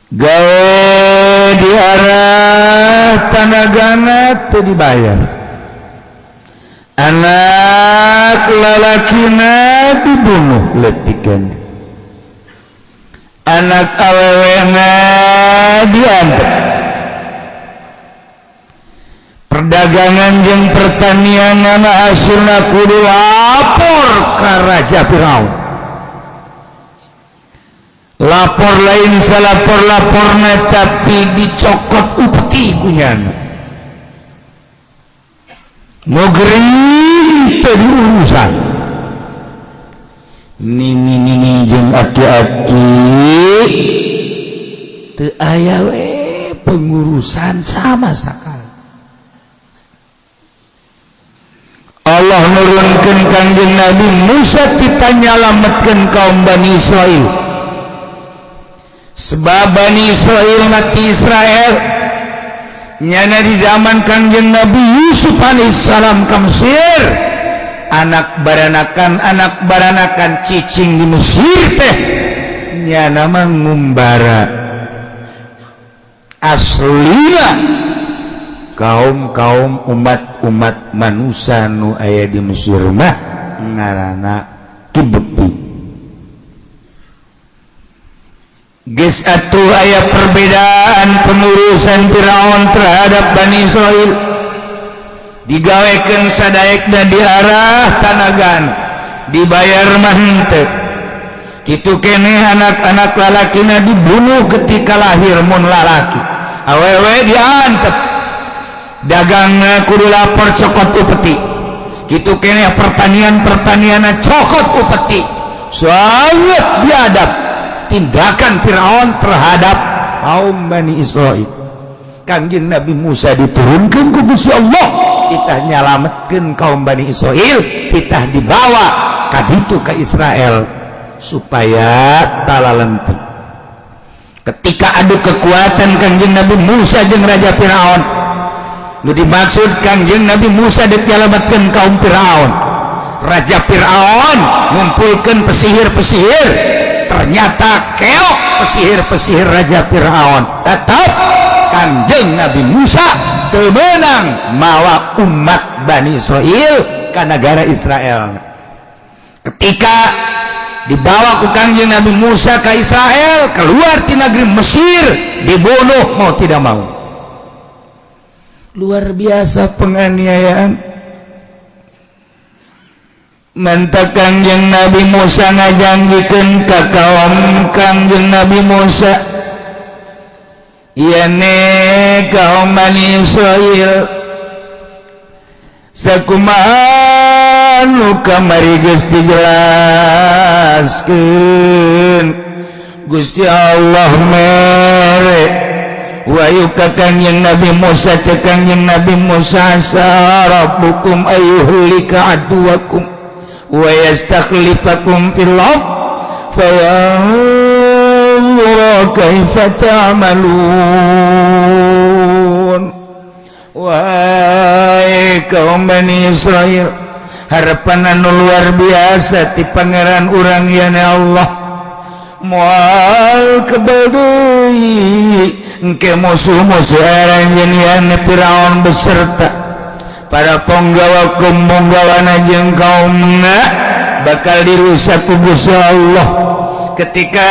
Gawe di arah tanagana teu dibayar, anak lalakina dibunuh letikan, anak awewena diantep. Perdagangan jeung pertanian anak asurna kudu lapor ka Raja Firaun. Lapor lain salapor-laporna, tapi dicokot upeti ku nyana. Nu gering teu diurusan. Nini nini jeung aki-aki teu aya we pengurusan sama sekali. Allah nurunkeun Kangjeng Nabi Musa kita nyalametkeun kaum Bani Israil. Sebab Bani Israil mati Israel nyana di zaman Kangjeng Nabi Yusuf alaihissalam ka Mesir, anak baranakan cicing di Mesir teh nyana mah ngumbara. Aslina kaum-kaum umat-umat manusia nu aya di Mesir mah ngaranna Kibti. Geus atuh aya perbedaan pengurusan Firaun terhadap Bani Israil, digawekeun sadaekna, diarah tanagan, dibayar mah henteu. Kitu keneh anak-anak lalakina dibunuh ketika lahir mun lalaki, awewe diantep. Dagang kudu lapor, cokot upeti. Kitu keneh pertanian-pertanian cokot upeti. Sangat biadab tindakan Firaun terhadap kaum Bani Israel. Kangjeng Nabi Musa diturunkan ku Gusti Allah kita nyalametkeun kaum Bani Israel, kita dibawa kaditu ke Israel supaya talalenti. Ketika adu kekuatan Kangjeng Nabi Musa jeung Raja Firaun, nu dimaksud Kangjeng Nabi Musa dek nyalametkeun kaum Firaun, Raja Firaun ngumpulkeun pesihir-pesihir. Ternyata keok pesihir-pesihir Raja Firaun. Tetap Kangjeng Nabi Musa kemenang mawa umat Bani Israel ke negara Israel. Ketika dibawa ku Kangjeng Nabi Musa ke Israel, keluar di negeri Mesir, dibunuh mau tidak mau. Luar biasa penganiayaan. Mantak Kangjeng Nabi Musa ngajanjikeun ka kaum Kangjeng Nabi Musa, "Yane kaum Bani Israel, sakumaha nu kamari geus dijelaskeun, Gusti Allah mere wahyu ka Kangjeng Nabi Musa." Cek Kangjeng Nabi Musa, "Rabbukum ayyuhlika aduwakum wa yastakhlifakum fil ard fayanzura kaifa ta'malun." Wahai kaum Bani Israel, harapan anu luar biasa ti Pangeran urang ya Allah, moal kebal deui engke musuh-musuh aranjeun ya Firaun beserta para penggawa penggawana jeung kaumna bakal dirusak ku Gusti Allah. Ketika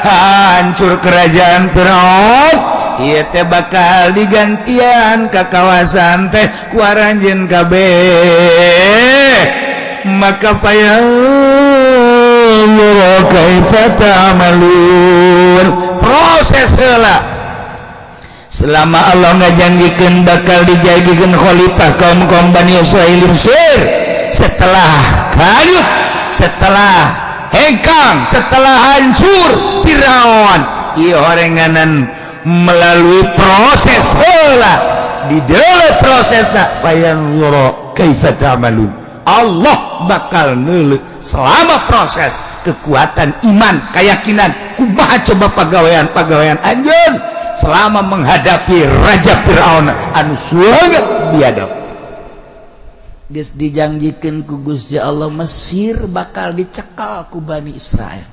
hancur kerajaan Firaun ieu teh bakal digantian ka kawasan teh ku aranjeun kabeh. Maka fayanzura kaifa ta'malun. Proses heula selama Allah ngajanjikeun bakal dijadikan khalifah kaum-kaum Bani Israil Mesir setelah hanyut, setelah hengkang, setelah hancur Firaun. Ieu orenganan melalui proses heula, di dalam prosesna fayanzura kaifa ta'malun. Allah bakal neuleuh selama proses kekuatan iman, keyakinan, kumaha coba pagawean-pagawean anjeun selama menghadapi Raja Fir'aun anu sangat biadab. Geus dijanjikeun ku Gusti Allah Mesir bakal dicekal ku Bani Israel.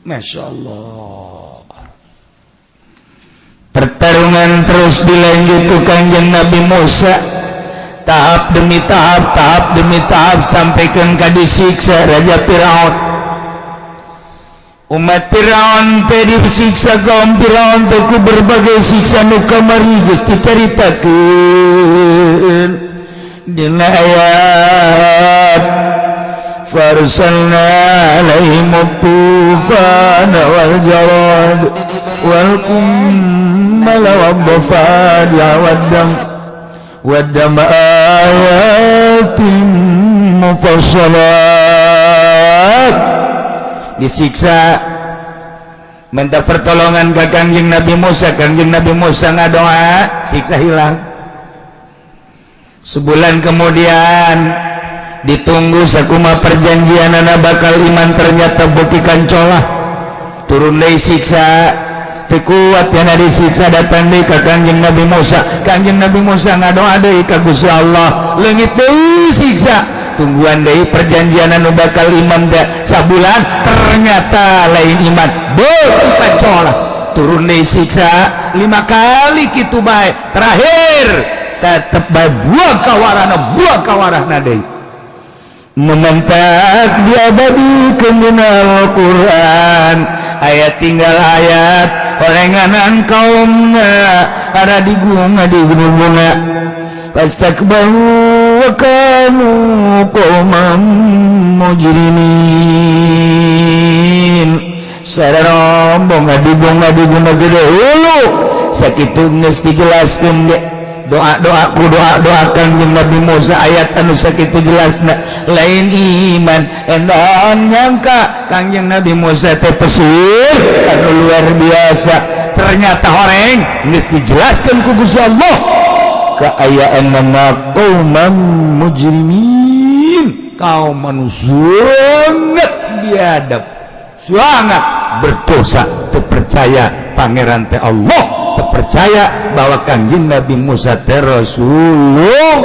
Masya Allah, pertarungan terus dilanjut ku Kanjeng Nabi Musa, tahap demi tahap, tahap demi tahap, sampai ke disiksa Raja Firaun. Umat Firaun teh disiksa, kaum Firaun teh ku berbagai siksa nu kamari geus dicaritakeun dina ayat. فأرسلنا عليهم الطوفان والجراد والقمل والضفادع والدم آيات مفصلات. Disiksa, minta pertolongan ke Kangjeng Nabi Musa. Kangjeng Nabi Musa ngadoa, siksa hilang. Sebulan kemudian ditunggu sakuma perjanjian anak bakal iman, ternyata bukti kancolah, turun deui siksa. Teu kuat yana disiksa, datang deui ka Kangjeng Nabi Musa. Kangjeng Nabi Musa ngadoa deui ka Gusti Allah, leungit deui siksa. Tungguan deui perjanjian anu bakal iman teh sabulan, ternyata lain iman, beuki kancolah, turun deui siksa. Lima kali kitu bae, terakhir tetep bae buang kawarana, buang kawarahna deui. Mementak diabadikan dina Al-Quran ayat tinggal ayat orenganan kaumna ada di gunung, di gunung bunga. Fastakbaru wa kanu qauman mujrimin. Sararombong ngadubung ngadubung gede hulu sakitu geus dijelaskeun ge doa-doa ku doa-doa Kangjeng Nabi Musa, ayat anu sakitu jelasna lain iman. Endon nyangka Kangjeng Nabi Musa teh pesir anu luar biasa, ternyata horeng. Geus dijelaskeun ku Gusti Allah kaayaan mana qauman mujrimin, kaum manusia sangat biadab, sangat berdosa, terpercaya pangeran teh Allah, terpercaya bahwa Kangjeng Nabi Musa teh Rasulullah.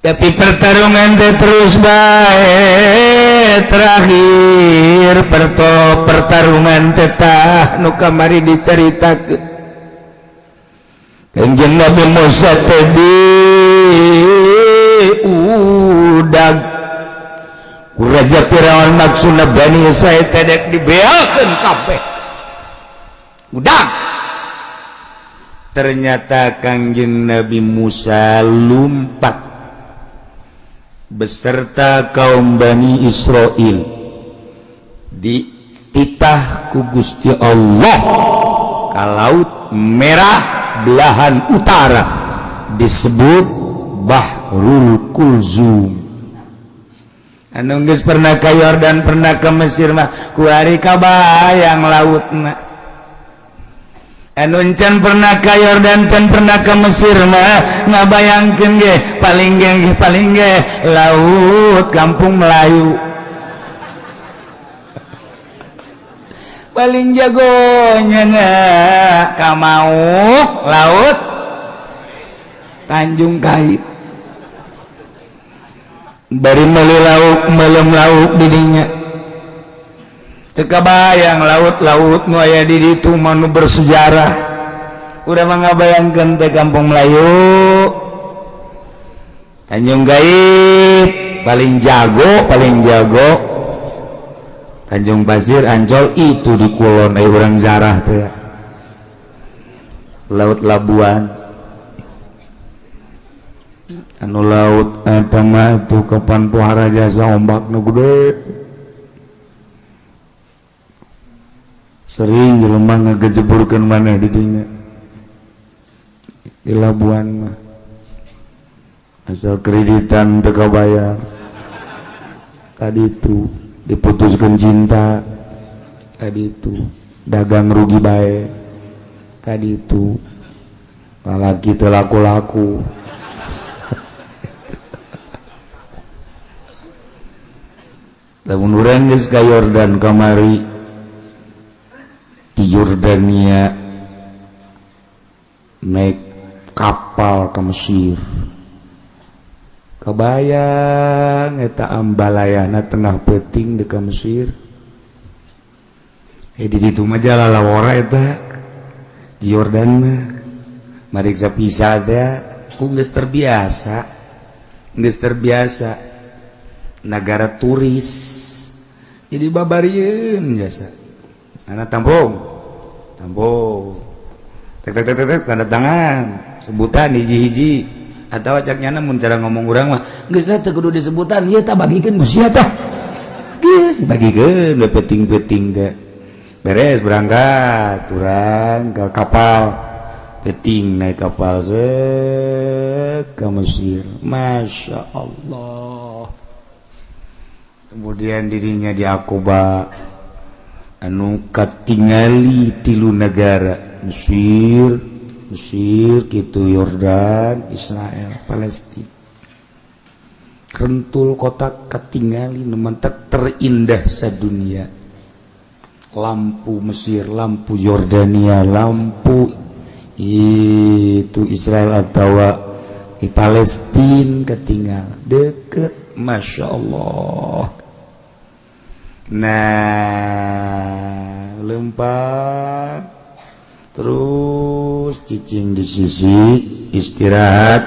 Tapi pertarungan teh terus bae. Terakhir pertarungan teh tah nu kamari dicaritakeun. Kangjeng Nabi Musa teh di udag ku Raja Firaun, maksudna Bani Israil teh dek dibeakeun kabeh udag. Ternyata Kangjeng Nabi Musa lumpat beserta kaum Bani Israel, dititah ku Gusti Allah ka Laut Merah belahan utara, disebut Bahrul Kulzum. Anu geus pernah ka Yordan, pernah ke Mesir mah kuari kabayang lautna. Anu can pernah ka Yordan, can pernah ke Mesir mah ngabayangkeun ge paling ge paling ge laut Kampung Melayu. Paling jagonya na kamau laut Tanjung Kait, bari meuli lauk, melem lauk didinya. Teu kabayang laut-laut nu aya di ditu mah nu bersejarah. Urang mah ngabayangkeun teh Kampung Melayu, Tanjung Gaib paling jago, paling jago Tanjung Pasir, Ancol itu di kulon aya urang zarah teh Laut Labuan. Anu laut eta mah tuh kapan pohara jasa ombak nu gede, sering jelema ngagejeburkeun maneh di dinya di Labuan mah, asal kreditan teu kabayar tadi itu diputuskan cinta, tadi itu dagang rugi bae, tadi itu lalaki teu laku-laku. Lamun urang geus ka Yordan kamari, di Yordania naik kapal ke Mesir, kebayang eta ambalayana tengah peuting di ka Mesir. Eh, di ditu mah jalalawara eta di Yordan mah mariksa pisa teh ku geus terbiasa, geus terbiasa negara turis, jadi babarieun jasa anak tampung. Tampo. Tek tek tek tek tanda tangan, sebutan hiji-hiji atau cak nyana mun cara ngomong urang mah geus teh kudu disebutan ieu tah bagikeun ku sia tah. Geus dibagikeun we peting-peting teh. Beres berangkat urang ke kapal. Peting naik kapal set ke Mesir. Masya Allah. Kemudian dirinya di Aqaba anu katingali tilu negara, Mesir, Mesir gitu, Yordan, Israel, Palestina. Rentul kota katingali nu mantak terindah sadunia. Lampu Mesir, lampu Yordania, lampu itu Israel atau di Palestina ketinggal deket, Masya Allah. Nah, lempar terus cicing di sisi, istirahat,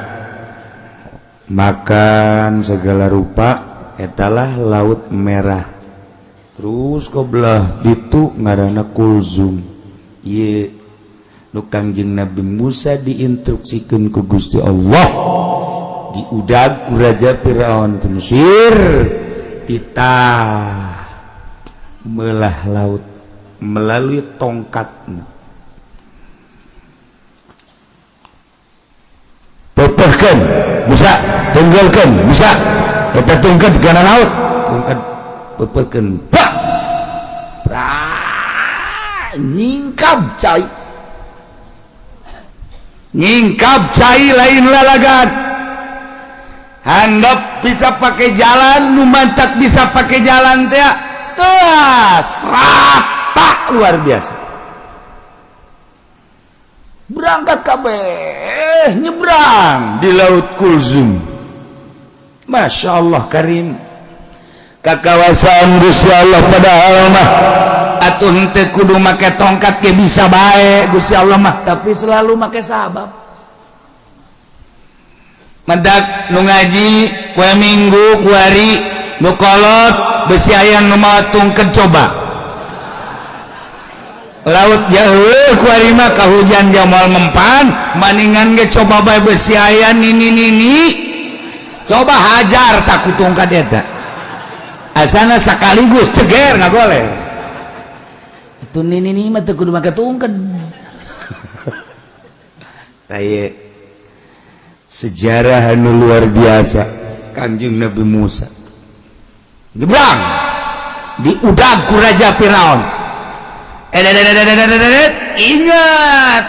makan segala rupa, etalah Laut Merah. Terus kebelah itu ngaranna Kulzum. Ye nu Kangjeng Nabi Musa diinstruksikan ku Gusti Allah, diudag ku Raja Firaun di Mesir, titah melah laut melalui tongkat. Pepehkeun Musa, tunggalkeun Musa eta tungkat kana laut, tungkat pepehkeun, pak nyingkap cai, nyingkap cai, lain lalagan. Handap bisa pakai jalan nu mantak bisa pakai jalan teh teas rata luar biasa. Berangkat kabeh nyebrang di Laut Kulzum. Masya Allah Karim, kakawasan Gusti Allah. Padahal mah atuh henteu kudu make tongkat ge bisa bae Gusti Allah mah, tapi selalu make sabab. Mendak nu ngaji poe Minggu kuari, nu kolot besi aya nu mawa tungket, coba laut jauh kuari mah kahujan jamal mempan, maningan ge coba bae besi aya nini nini, coba hajar tak ku tongkat eta, asana sekaligus ceger ngagoler. Itu nini nini mah teu kudu make tungket. Taye sejarah anu luar biasa. Kanjeng Nabi Musa nyebrang diudag ku Raja Firaun. Ingat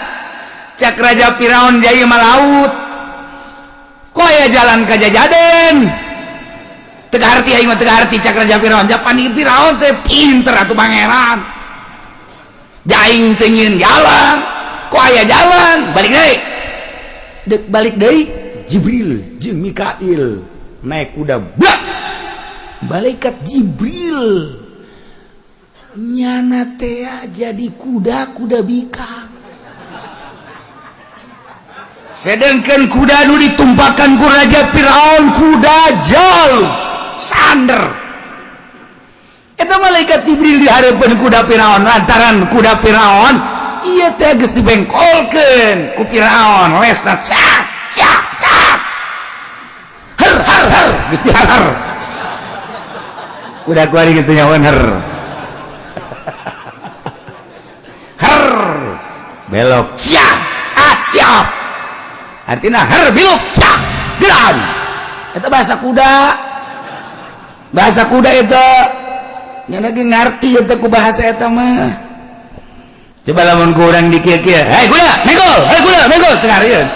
cak Raja Firaun, jaya laut kok aya jalan ka jajaden, teu harti aing mah, teu harti. Cak Raja Firaun, japan Firaun teh pinter atuh, pangeran jaing teu nyieun jalan, kok aya jalan, balik deui. Dek balik deui, Jibril jeung Mikail naik kuda blak. Malaikat Jibril nyana teh jadi kuda, kuda bikang. Sedangkan kuda nu ditumpakan ku Raja Firaun kuda jauh sander. Eta malaikat Jibril di hadapan kuda Firaun, lantaran kuda Firaun iya teh geus dibengkolkeun ku Firaun, lesna cak cak cak, her her her, geus dihar her kuda kuari, geus nyawan her her, belok siap, ah siap, artinya her biluk cak geran. Eta bahasa kuda, bahasa kuda eta nya lagi ngarti eta ku bahasa eta mah. Coba lamun kurang dikieu-kieu, hei kuda megol, hei kuda megol, teu ngarieun.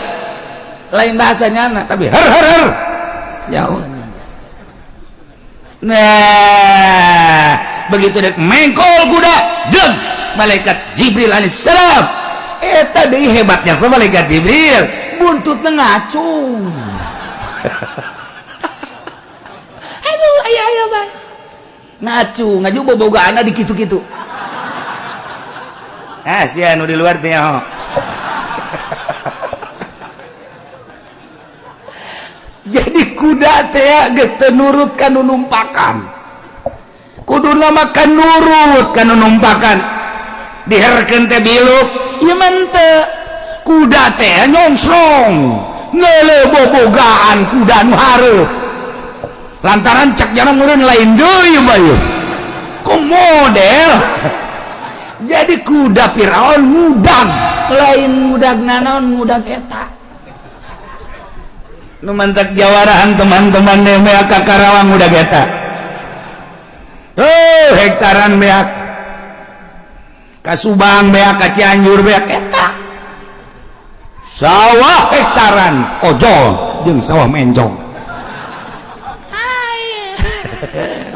Lain bahasa nyana. Tapi her her her jauh. Nah, begitu dek mengkol kuda jeng malaikat Jibril alaihissalam eta deui hebatnya sama malaikat Jibril. Buntutna ngacung. Aduh, aya aya bae ngacung, ngaju bobogaana di kitu-kitu. Ah, sia nu di luar teh nyaho. Jadi kuda teh geus teu nurut ka nu numpakan, kuduna mah kan nurut ka nu numpakan. Diherkeun teh biluk, ieu mah teu. Kuda teh nyongsrong, ngeuleuh bobogaan kuda nu hareup. Lantaran cek jana meureun lain deui mah ieu. Kok model? Jadi kuda Firaun ngudag, Lain ngudag nanaon, ngudag eta. Nu mantak jawarahan teman-teman beak ka Karawang udah eta. Oh, hektaran beak. Ka Subang beak, ka Cianjur beak eta. Sawah hektaran ojol jeung sawah mencong.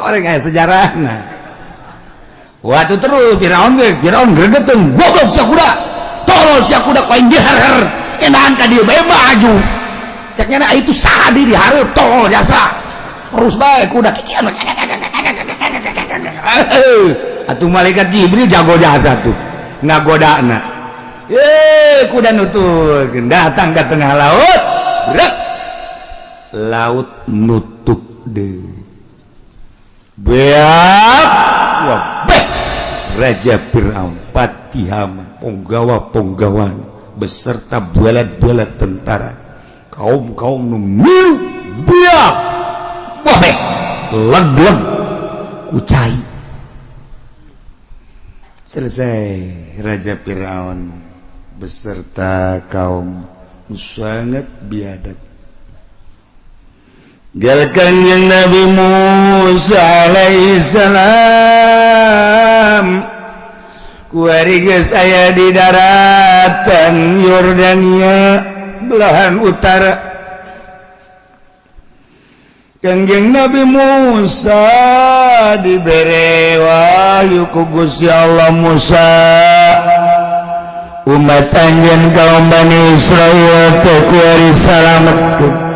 Orang aya sejarahna. Waktu terus Firaun ge, Firaun gregeteun, goblok sia kuda. Tolol sia kuda ku aing diher-her. Enahan ka dieu bae maju. Ceknya na itu saha di hareup, tolol jasa. Terus bae kuda kikian. Atuh malaikat Jibril jago jasa tuh ngagodana. Eh, kuda nutup datang ke tengah laut, brek. Laut nutup deh. Beak, wah, beh. Raja Fir'aun, Patihaman, punggawa-punggawan beserta bualat-bualat tentara, kaum-kaum nu milu beak, wah beh, leg-leg kucai. Selesai Raja Fir'aun beserta kaum sangat biadab. Gal Kanjeng Nabi Musa alaihissalam kuari geus aya di daratan Yordania belahan utara. Kanjeng Nabi Musa dibere wahyu ku Gusti Allah, Musa, umat anjeun kaum Bani Israil teh kuari salametkeun.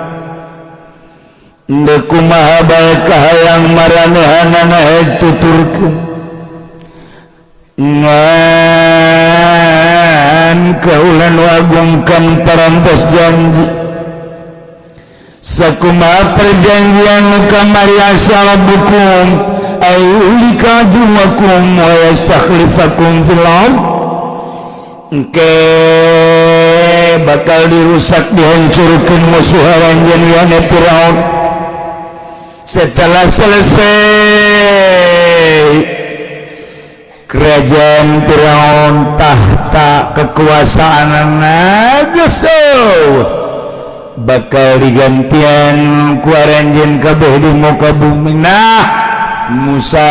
Ndek kumaha bae kahayang maranehanana hek tuturkeun, ngan kaulan wagungkan parantos janji. Sakumaha perjanjian nu kamari, asa rabbukum ayyuhlika aduwwakum wa yastakhlifakum fil ard. Engke bakal dirusak, dihancurkan musuh aranjeun, yakni Firaun. Setelah selesai kerajaan Firaun, tahta kekuasaan geus bakal digantian ku aranjeun kabeh di muka bumi. Nah Musa,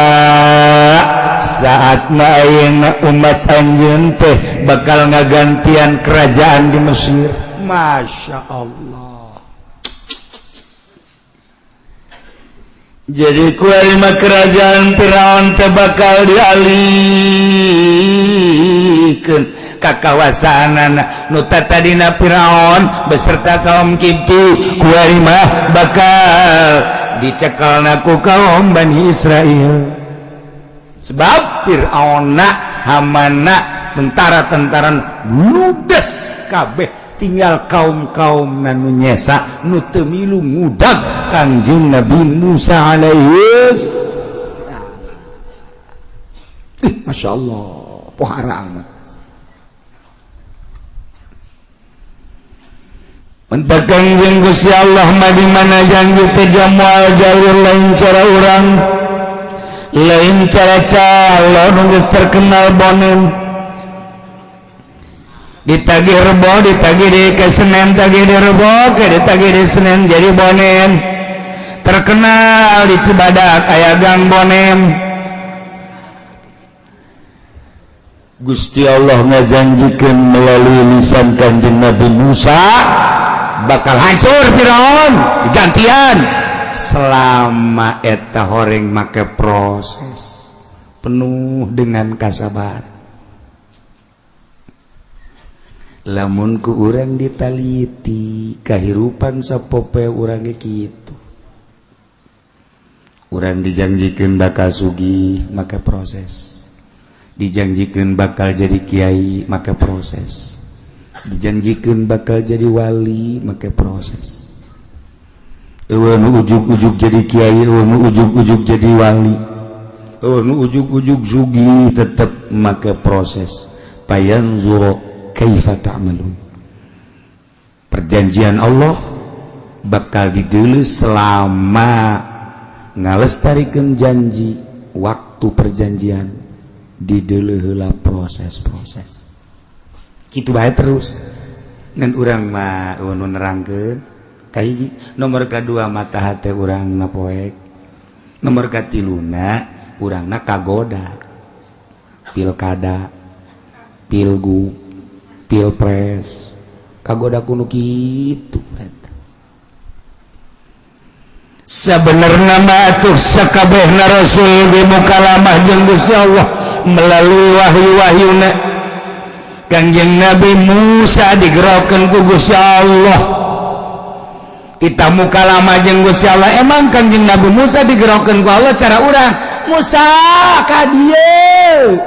saatna ayeuna umat anjeun teh bakal ngagantian kerajaan di Mesir. Masya Allah. Jadi ku lima kerajaan Firaun teh bakal dialihkeun ka kawasan nu tadina Firaun beserta kaum Kipti, ku mah bakal dicekelna ku kaum Bani Israel. Sebab Fir'aunna, Hamana, tentara-tentara ludes kabeh, tinggal kaum-kaum nu nyesa, nu teu milu ngudag Kangjeng Nabi Musa alaihi. Ih, Masya Allah, pohara amat. Mentak Kangjeng Gusti Allah mah di mana janji teh moal jalur lain cara urang, lain cara calon geus terkenal bonem. Ditagih Rebo, ditagih di ke Senin, tagih di Rebo ke ditagih di Senin, jadi bonem terkenal di Cibadak aya gang bonem. Gusti Allah ngajanjikeun melalui lisan Kanjeng Nabi Musa bakal hancur Firaun digantian selama eta horeng make proses penuh dengan kasabaran. Lamun ku urang ditaliti kahirupan sapopoe urang ge kitu, urang dijanjikeun bakal sugih make proses, dijanjikeun bakal jadi kiai make proses, dijanjikeun bakal jadi wali make proses. Eueuh nu ujug-ujug jadi kiai, eueuh nu ujug-ujug jadi wali. Oh, nu ujug-ujug sugi tetep make proses. Fayanzuru kaifa ta'malun. Perjanjian Allah bakal dideuleu selama ngalestarikeun janji, waktu perjanjian dideuleu heula proses-proses. Kitu bae terus. Ngan urang mah nu nerangkeun kahiji, nomor kadua mata hate urang na poek. Nomor katiluna urangna kagoda. Pilkada, pilgub, pilpres, kagoda kuno kitu eta. Sebenarnya mah atuh sakabehna rasul di mukalamah jeung Gusti Allah melalui wahyu-wahyuna. Kangjeng Nabi Musa digerokeun ku Gusti Allah. Kita mukalamah jeung Gusti Allah, emang Kangjeng Nabi Musa digerokeun ku Allah cara urang, Musa ka dieu.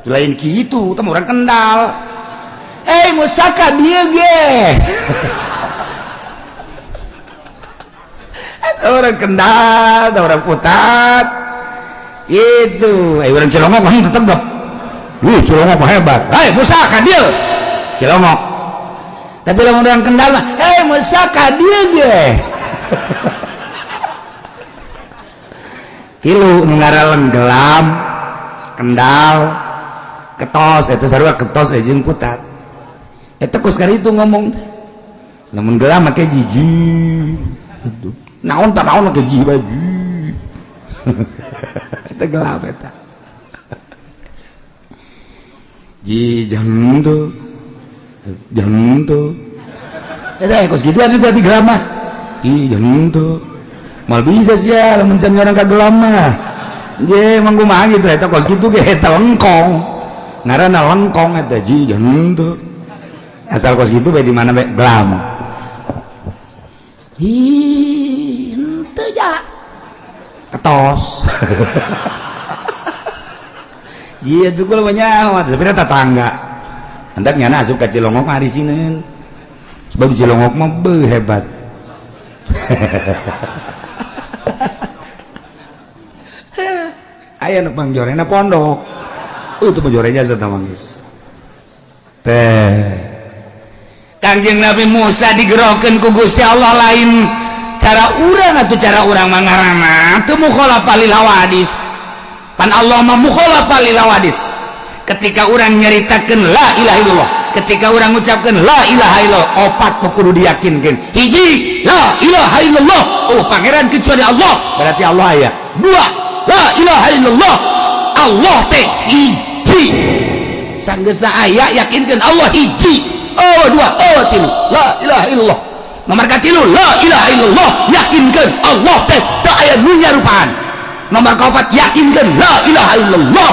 Lain kitu, teh urang Kendal. Eh Musa ka dieu ge. Orang Kendal, orang Putat. Itu, orang Cilongok mah tetep. Wih, Cilongok mah hebat. Hei, Musa ka dieu. Cilongok. Tapi lamun orang Kendal mah, "Eh, Musa ka dieu ge." Tilu nu ngaraleng gelam, Kendal, ketos eta sarua ketos jeung Putat. Eta kos kali itu ngomong. Lamun gelam make jiji. Naon tak naon make jiji baju. Eta gelap eta. Ji jam tuh. Jam tuh. Eta kos gituan eta di gelam mah. Ih jam tuh. Mal bisa sih ya lamun can orang ka gelam mah. Je emang kumaha gitu eta kos kitu ge eta lengkong. Ngaranna lengkong eta ji jam tuh. Asal kos kitu bae di mana bae gelam. Hi henteu ja. Ketos. Iya tuh kalau banyak, sebenarnya tetangga. Hendak nyana asup ka Cilongok mah di sini. Sebab Cilongok mah beuh hebat. Aya nu pangjorena pondok. Itu pangjorenya jasa geus. Teh. Kangjeng Nabi Musa digerokeun ku Gusti Allah lain cara urang atuh cara urang mah ngaranna teu mukhalafah lil hawadis. Pan Allah mah mukhalafah lil hawadis. Ketika urang nyaritakeun la ilaha illallah, ketika urang ngucapkeun la ilaha illallah, opat nu kudu diyakinkeun. Hiji, la ilaha illallah, oh pangeran kecuali Allah, berarti Allah aya. Dua, la ilaha illallah, Allah teh hiji. Sanggeusna aya yakinkeun Allah hiji. Oh dua, oh tilu, la ilaha illallah. Nomor katilu, la ilaha illallah, yakinkeun Allah teh teu aya nu nyarupaan. Nomor kaopat, yakinkeun la ilaha illallah,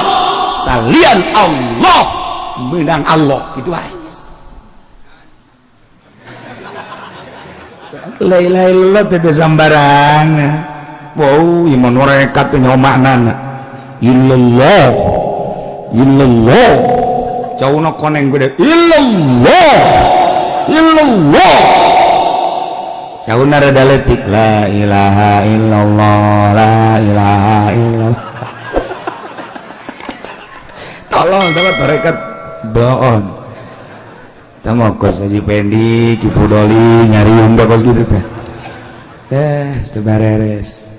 salian Allah menang Allah, gitu aja. La ilaha illallah teh sambarangan. Wow, iman mereka teh nyaho maknana. Illallah, illallah. Jauhna koneng gede. Illallah, illallah. Jauhna rada leutik. La ilaha illallah, la ilaha illallah. Tolong, tolong tarekat bloon. Tah mah kos Haji Pendi, Ki Pudoli nyariung teh kos kitu teh. Teh, teu bareres.